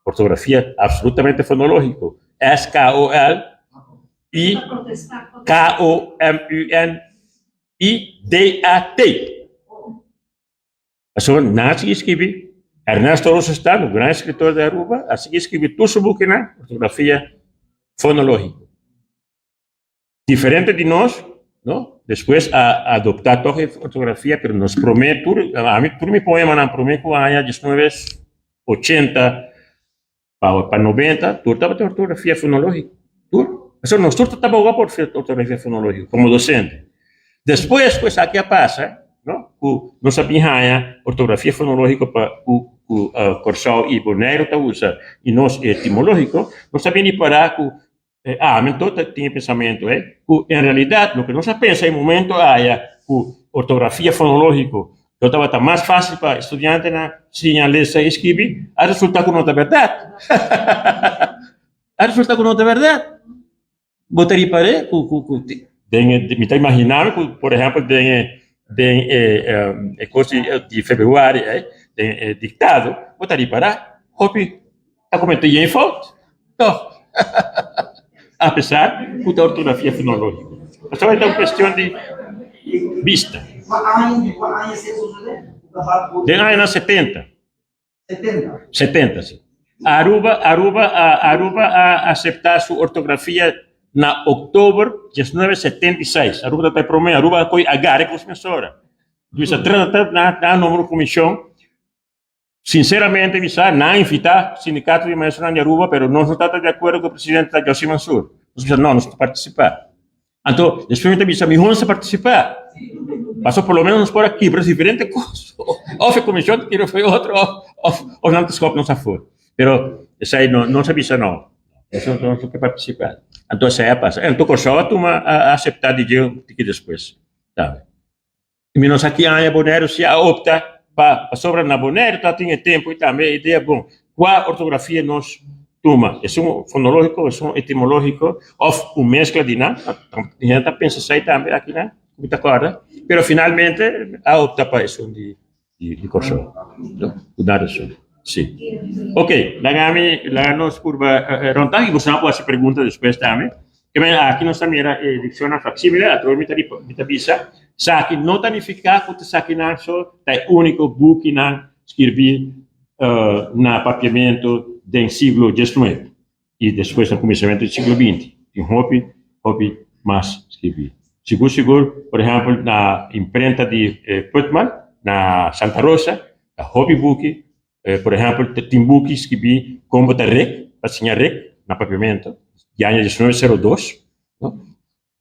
Ortografia absolutamente fonológiko, S-K-O-L I K-O-M-U-N I D-A-T. Pasobra nan a sigui skibi, Ernesto Rosenstein, un gran eskritor di Aruba, a sigui skibi tur su bukinan ortografia fonologiko. Diferente di nos, no, despues a adopta tog e ortografia, pero nos prome tur, ami tur mi poemanan prome ku aña diesnuebe ochenta pa noventa, tur tabata ortografia fonologiko, tur. Pasobra nos tur ta tabahoga pa ortografia fonologiko komo dosente. Despues ku esaki a pasa, no, ku nos a bin haña ortografia fonologiko pa ku ku Kòrsou i Boneiru ta usa i nos etimológiko, nos a bini pará ku ami anto ta tin e pensamentu ei ku en realidat loke nos a pensa e momento aya ku ortografia fonológiko lo tabata mas fásil pa estudiantenan siña lesa i skibi, a resultá ku no ta bèrdat. A resultá ku no ta bèrdat. Bo ta ripar'é ku ku ku den e mi ta imaginá mi ku por ehèmpel den e den e e kos di di febrüari ei den e diktado bo ta ripará hopi ta kometé yen fout tòg apesar ku ta ortografia fonológiko. Pasobra ta un kuestion di bista. Kua aña di kua aña esei sosodé? Den añanan setenta. Setenta? Setenta, si. Aruba, Aruba a Aruba a aseptá su ortografia na oktober diesnuebe setenta i seis. Aruba ta e promé. Aruba a kohe agare ku mesora. Bisa trata na na nombra un komishon. Sinceramente mi sa, nan a invita Sindicato di Maestronan di Aruba, pero nos no tabata di acuerdo cu e presidente ta Jossy Mansur. Nos bisa, no, nos no ta participa. Anto, despues mi ta bisa, mihor nos ta participa. Pasobra por lo menos nos por a kibra diferente cos. Of e comision ta kibra of e otro, of, of nan ta schop nos afor. Pero esai no, nos a bisa no, nos no nos no ke participa. Anto esai a pasa. Anto Corsou a tuma, a acepta di dje un tiki despues tambe. Mi no sa ki aña Boneiru si a opta pa pasobra na Boneiru ta tin e tempu i tambe e idea bon kua ortografia nos tuma, esun fonologiko, esun etimologiko òf un meskla di nan, tin hende ta pensa esei tambe akinan ku mi ta kòrda, pero finalmente a opta pa esun di di Kòrsou, ku nan rason, si. Ok, laga mi laga nos purba rònt i boso nan por hasi pregunta despues tambe. Ke men aki nos ta mira e dikshonnan faksímile, atrobe mi ta mi ta bisa, esaki no ta nifiká ku ta esakinan so ta e úniko bukinan skirbí na papiamentu den siglo diesnuebe i despues na kuminsamentu di siglo binti. Tin hopi, hopi mas skirbí. Sigur sigur, por ehèmpel na imprenta di Putman na Santa Rosa ta hopi buki Por ehèmpel, tin buki skibí kon bo ta rek, pa siña rek na papiamentu, di aña diesnuebe sero dos.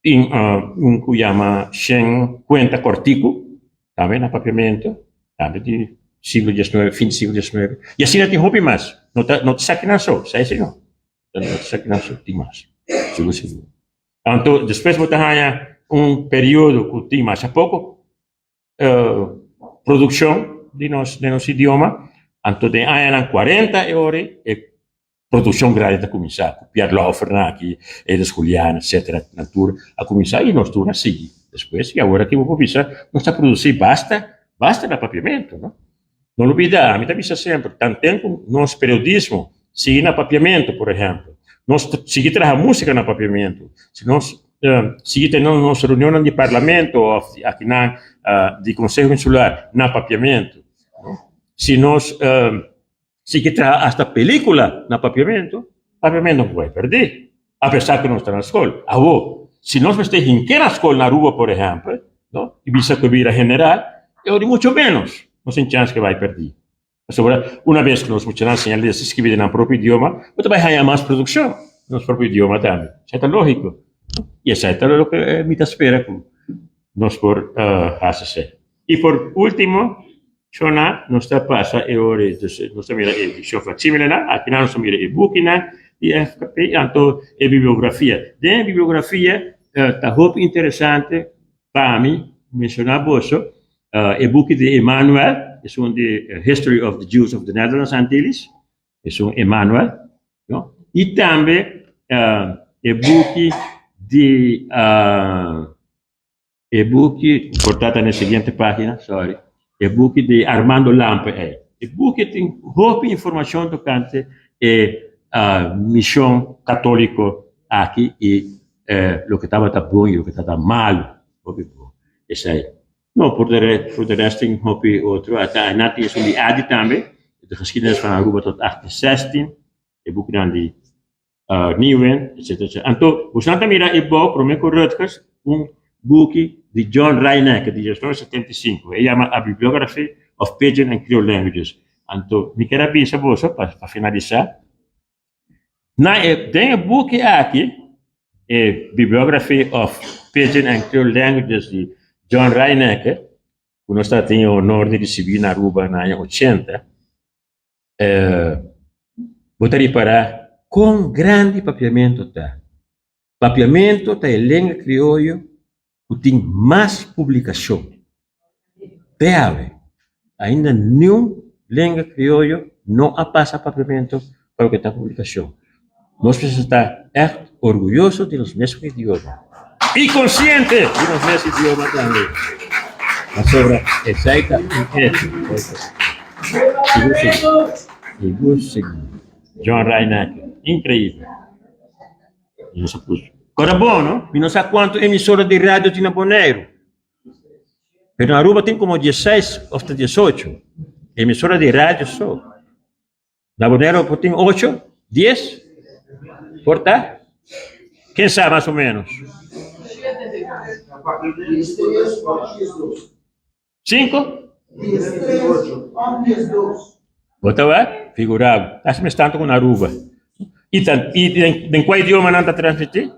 Tin un ku yama Shen Kuenta Kòrtiku, tambe na papiamentu, tambe di siglo diesnuebe, fin di siglo diesnuebe. I asina tin hopi mas. No ta no ta esaki nan so, esei si no. No ta esaki nan so, tin mas, sigur sigur. Anto despues bo ta haña. un periodo ku tin masha poko produkshon di nos den nos idioma, anto den añanan kuarenta e ora e produkshon grandi ta kuminsá ku Pierre Lauffer nan aki, Edens Juliana etsetera nan tur a kuminsá i nos tur a sigui despues i awor aki bo por bisa nos ta produsí basta basta na papiamentu no. No lubida mi ta bisa semper tanten ku nos periodismo sigui na papiamentu por ehèmpel nos ta sigui traha músika na papiamentu si nos sigui tene nos reunionnan di parlamento òf akinan di konseho insular na papiamentu si nos Si ke traha hasta pelicula na papiamento, papiamento no por bai perdí, apesar ku nos ta na skol. Awor, si nos mester hinke na skol na Aruba, por ehèmpel, no, i bisa ku e bira general, e ora mucho ménos nos tin chans ku e bai perdí. Pasobra una bes ku nos muchanan siña lesa i skibi den nan propio idioma, bo ta bai haña mas produkshon den nos propio idioma tambe. Esei ta lógiko. I esei ta loke mi ta spera ku nos por hasi esei. I por último, Shona, nos ta pasa e ora ei, dus nos ta mira e edishon faksímilenan, al final nos ta mira e bukinan di FKP, anto e bibliografia. Den e bibliografia ta hopi interesante pa mi menshoná boso e buki di Emanuel, esun di History of the Jews of the Netherlands Antilles, esun Emanuel, no? I tambe e buki di. E buki, por ta ta na e siguiente pagina, sorry, e buki di Armando Lampe ei. E buki tin hopi informashon tokante e mishon katoliko aki i loke tabata bon i loke tabata malu. Hopi bon esei. No, por de por de rest tin hopi otro. Ata nan tin esun di Adi tambe, De geschiedenis van Aruba tot 1816, e bukinan di Nieuwen, etcetera, etcetera. Anto, boso ta mira e bou prome ku Rutgers un buki di John Reinecke di 1975. E yama A Bibliography of Pidgin and Creole Languages. Anto, mi kier a bisa boso, pa pa finalisa, na e den e buki aki, e Bibliography of Pidgin and Creole Languages di John Reinecke, ku nos ta tin e honor di risibi na Aruba na aña ochenta, Bo ta ripará kon grandi papiamentu ta. Papiamentu ta e lenga krioyo ku tin mas publikashon. Te awe, ainda niun lenga krioyo no a pasa papiamentu pa loke ta publikashon. Nos mester ta ègt orguyoso di nos mes idioma i konsiente di nos mes idioma tambe. Pasobra esei ta un echo. Sigur sigur. Sigur sigur. John Reinecke. Inkreibel. Mi no sa push. Kora bon no? Mi no sa kuantu emisora di radio tin na Boneiru. Pero na Aruba tin komo dieseis òf ta diesocho emisora di radio so. Na Boneiru por tin ocho, dies, por ta? Ken sa mas o menos? Sinku? Bo ta wak? Figura bo. Kasi mes tantu ku na Aruba. I ta i den kua idioma nan ta transmití?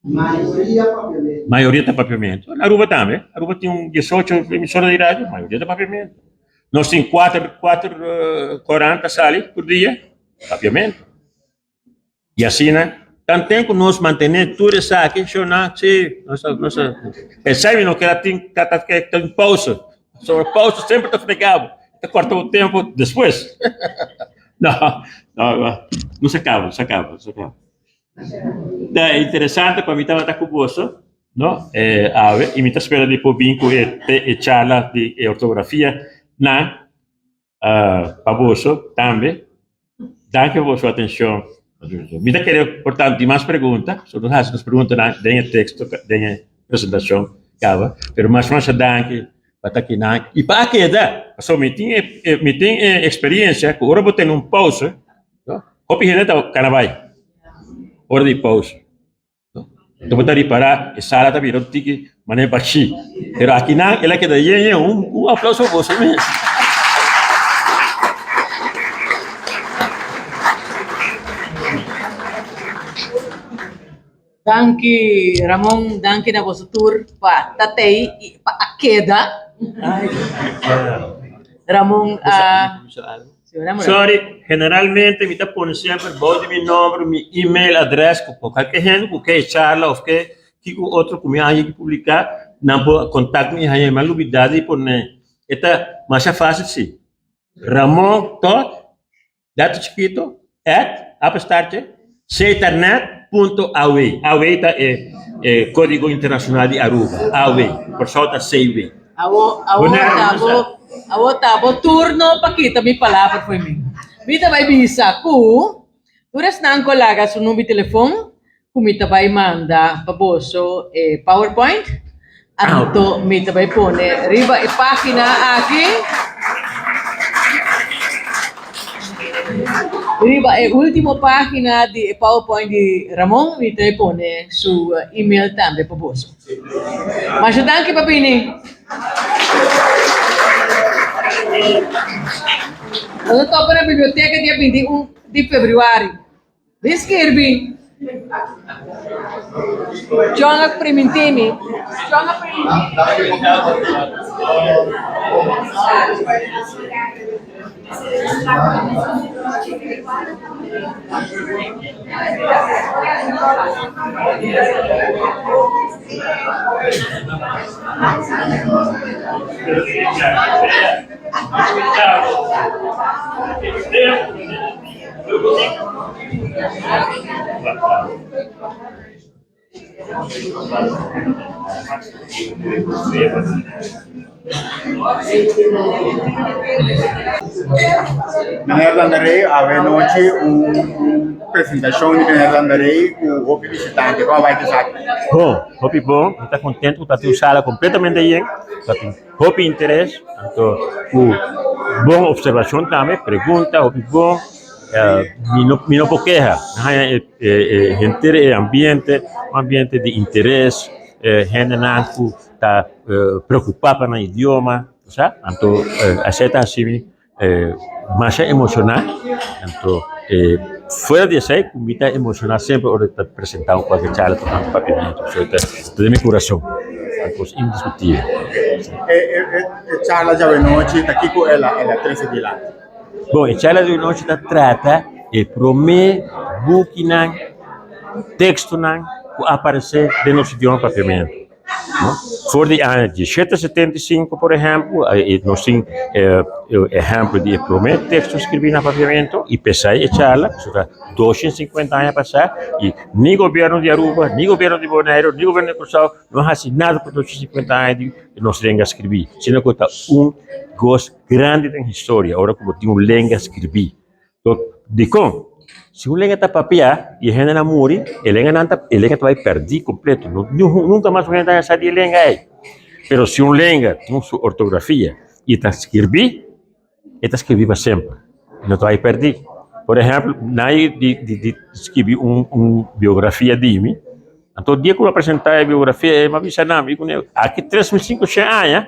Mayoria papiamentu. Mayoria ta papiamentu. Na Aruba tambe. Aruba tin un diesocho emisora di radio, mayoria ta papiamentu. Nos tin kuater kuater korant ta sali por dia, papiamentu. I asina tanten ku nos mantené tur esaki, shona, si, nos ta nos ta esei mi no keda tin ta tin pausa. Pasobra pausa semper ta frega bo, ta kòrta bo tempu despues. No, no, nos a kaba, nos a kaba, nos a kaba. Ta interesante pa mi tabata ku boso, no, e awe, i mi ta spera di por bin ku e e charla di e ortografia nan pa boso tambe. Danki pa boso atenshon. Mi ta kere por tanto tin mas pregunta, so nos hasi nos preguntanan den e teksto, den e presentashon kaba, pero mas masha danki pa ta kinan i pa a keda, pasobra mi tin e mi tin e eksperiencia ku ora bo tene un pausa, No? Hopi hende ta kana bai ora di pausa. No? Enton bo ta ripará e sala ta bira un tiki manera bashí. Pero akinan el a keda yen yen. Un, un aplauso pa boso mes. Danki Ramon, danki na boso tur pa ta tei i pa a keda. Ramon a Sorry, generalmente mi ta pone semper bou di mi nomber mi email adres ku kualke hende ku ke charla of ke. kiko otro ku mi a haña ki publiká, nan por kontak mi i haña mi a lubidá di pone. E ta masha fásil si. Ramon dot Dato chikito at apenstaartje zetarnet punto aw. Aw ta e e kódigo internashonal di Aruba. Aw. Kòrsou ta CW. Awo, awo ta bo, awo ta bo turno pa kita mi palabra fo'i mi. Mi ta bai bisa ku tur esnan ku a laga su number di telefon ku mi ta bai manda pa boso e powerpoint, anto mi ta bai pone riba e pagina aki, riba e ultimo pagina di e powerpoint di Ramon mi ta bai pone su email tambe pa boso. Masha danki pa bini. Nos ta topa na biblioteka dia 21 di februari. Bin skirbi. John a primintí mi. John a primintí. Meneer Landerey awe nochi un presentacion di meneer Landerey cu hopi visitante. Como bai esaki? Bon, hopi bon. Mi ta contento cu ta tin un sala completamente yen. Ta tin hopi interes, anto cu bon observacion tambe, pregunta hopi bon. Mi no mi no por keha. Mi haña e e henter e ambiente, un ambiente di interes, hendenan cu ta preocupa pa nan idioma, sa. Anto esei ta haci mi masha emociona, anto fuera di esei cu mi ta emociona semper ora ta presenta un cualkier charla tocante papiamento, pasobra ta den mi curason, un cos indiscutibel. E charla djawe nochi ta kico el a trece dilanti? Bon, e charla djawe nochi ta trata e prome bukinan, textonan cu aparece den nos idioma papiamento. For di aña diesshete setenta i sinku, por ehèmpel, nos tin e ehèmpel di e promé teksto skribí na papiamentu i p'esei e charla, pasobra ta doshent sinkuenta aña pasá i ni gobièrnu di Aruba, ni gobièrnu di Boneiru, ni gobièrnu di Kòrsou no a hasi nada pa doshent sinkuenta aña di nos lenga skribí, sino ku ta un gos grandi den historia ora ku bo tin un lenga skribí. Dikon? Si un lenga ta papia i e hendenan muri, e lenganan ta e lenga ta bai pèrdí kompleto. Nunka mas un hende ta sa di e lenga ei. Pero si un lenga tin su ortografia i ta skirbí, e ta skirbí pa semper, e no ta bai pèrdí. Por ehèmpel, nan di di skirbí un un biografia di mi, anto dia ku mi a presentá e biografia ei, mi a bisa nan, mi ku aki 3500 aña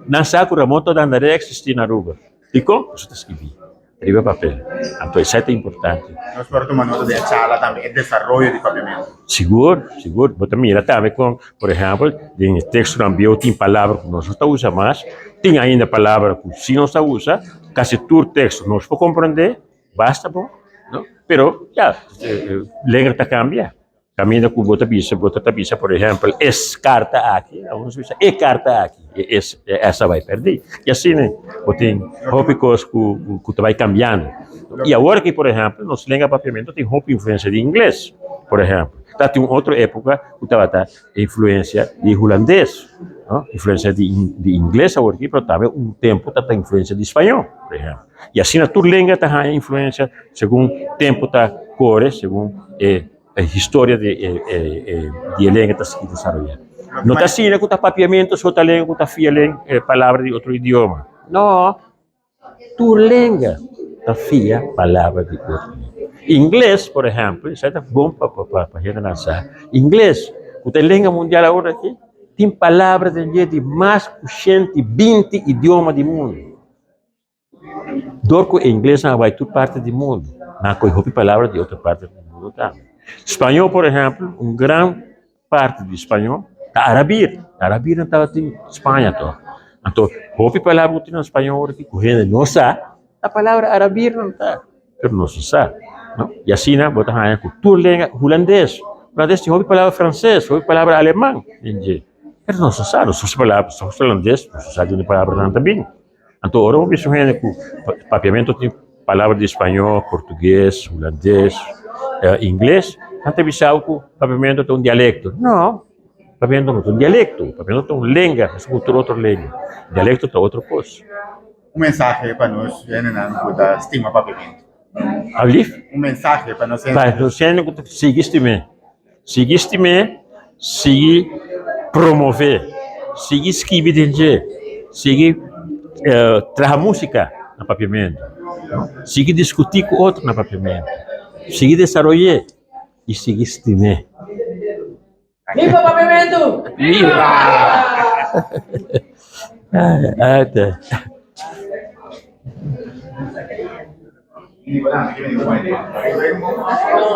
nan sa ku Ramon Todandaré a eksistí na Aruba. Dikon? Pasobra ta skirbí riba papel. Anto esei ta importante. Nos por tuma nota di e charla tambe, e desaroyo di papiamentu. Sigur, sigur. Bo ta mira tambe kon, por ehèmpel, den e tekstonan bieu tin palabra ku nos no ta usa mas, tin ainda palabra ku si nos ta usa, kasi tur teksto nos por komprendé, basta bon, no? Pero ya, lenga ta kambia. Kaminda ku bo ta bisa, bo ta ta bisa por ehèmpel es karta aki, awor nos bisa e karta aki, e es e es a bai pèrdí. I asina bo tin hopi kos ku ku ta bai kambiando. I awor aki por ehèmpel nos lenga papiamentu tin hopi influensia di ingles, por ehèmpel. Ta tin un otro époka ku tabata influensia di hulandes, no, influensia di di ingles awor aki, pero tambe un tempu tabata influensia di spañó, por ehèmpel. I asina tur lenga ta haña influensia segun tempu ta kore, segun e. E historia di e e di e lenga ta sigui desaroyá. No ta asina ku ta papiamentu so ta lenga ku ta fia len e palabra di otro idioma. No, tur lenga ta fia palabra di otro idioma. Ingles, por ehèmpel, esei ta bon pa pa pa hendenan sa, ingles ku ta e lenga mundial awor aki, tin palabra den dje di mas ku 120 idioma di mundu. Dor ku e inglesnan a bai tur parti di mundu, nan a kohe hopi palabra di otro parti di mundu tambe. Spañó, por ehèmpel, un gran parti di spañó ta arabir. Arabirnan tabatin Spaña tòg. Anto, hopi palabra ku tin na spañó ora aki ku hende no sa, ta palabra arabirnan ta, pero nos no sa, no. I asina bo ta haña ku tur lenga hulandes. Hulandes tin hopi palabra franses, hopi palabra aleman den dje. Pero nos no sa, nos usa palabra, nos usa hulandes, nos no sa di unda e palabranan ta bini. Anto ora bo bisa un hende ku papiamentu tin palabra di spañó, portugues, hulandes, ingles, nan ta bisa bo ku papiamentu ta un dialekto. No, papiamentu no ta un dialekto, papiamentu ta un lenga, meskos ku tur otro lenga. Dialekto ta otro kos. Un mensahe pa nos hendenan ku ta stima papiamentu. Alblief? Un mensahe pa nos Pa nos hende ku ta sigui stim'é. Sigui stim'é, sigui promové, sigui skibi den dje, sigui traha músika na papiamentu, sigui diskutí ku otro na papiamentu, sigui desaroy'é i sigui stim'é. Viva papiamentu! Viva!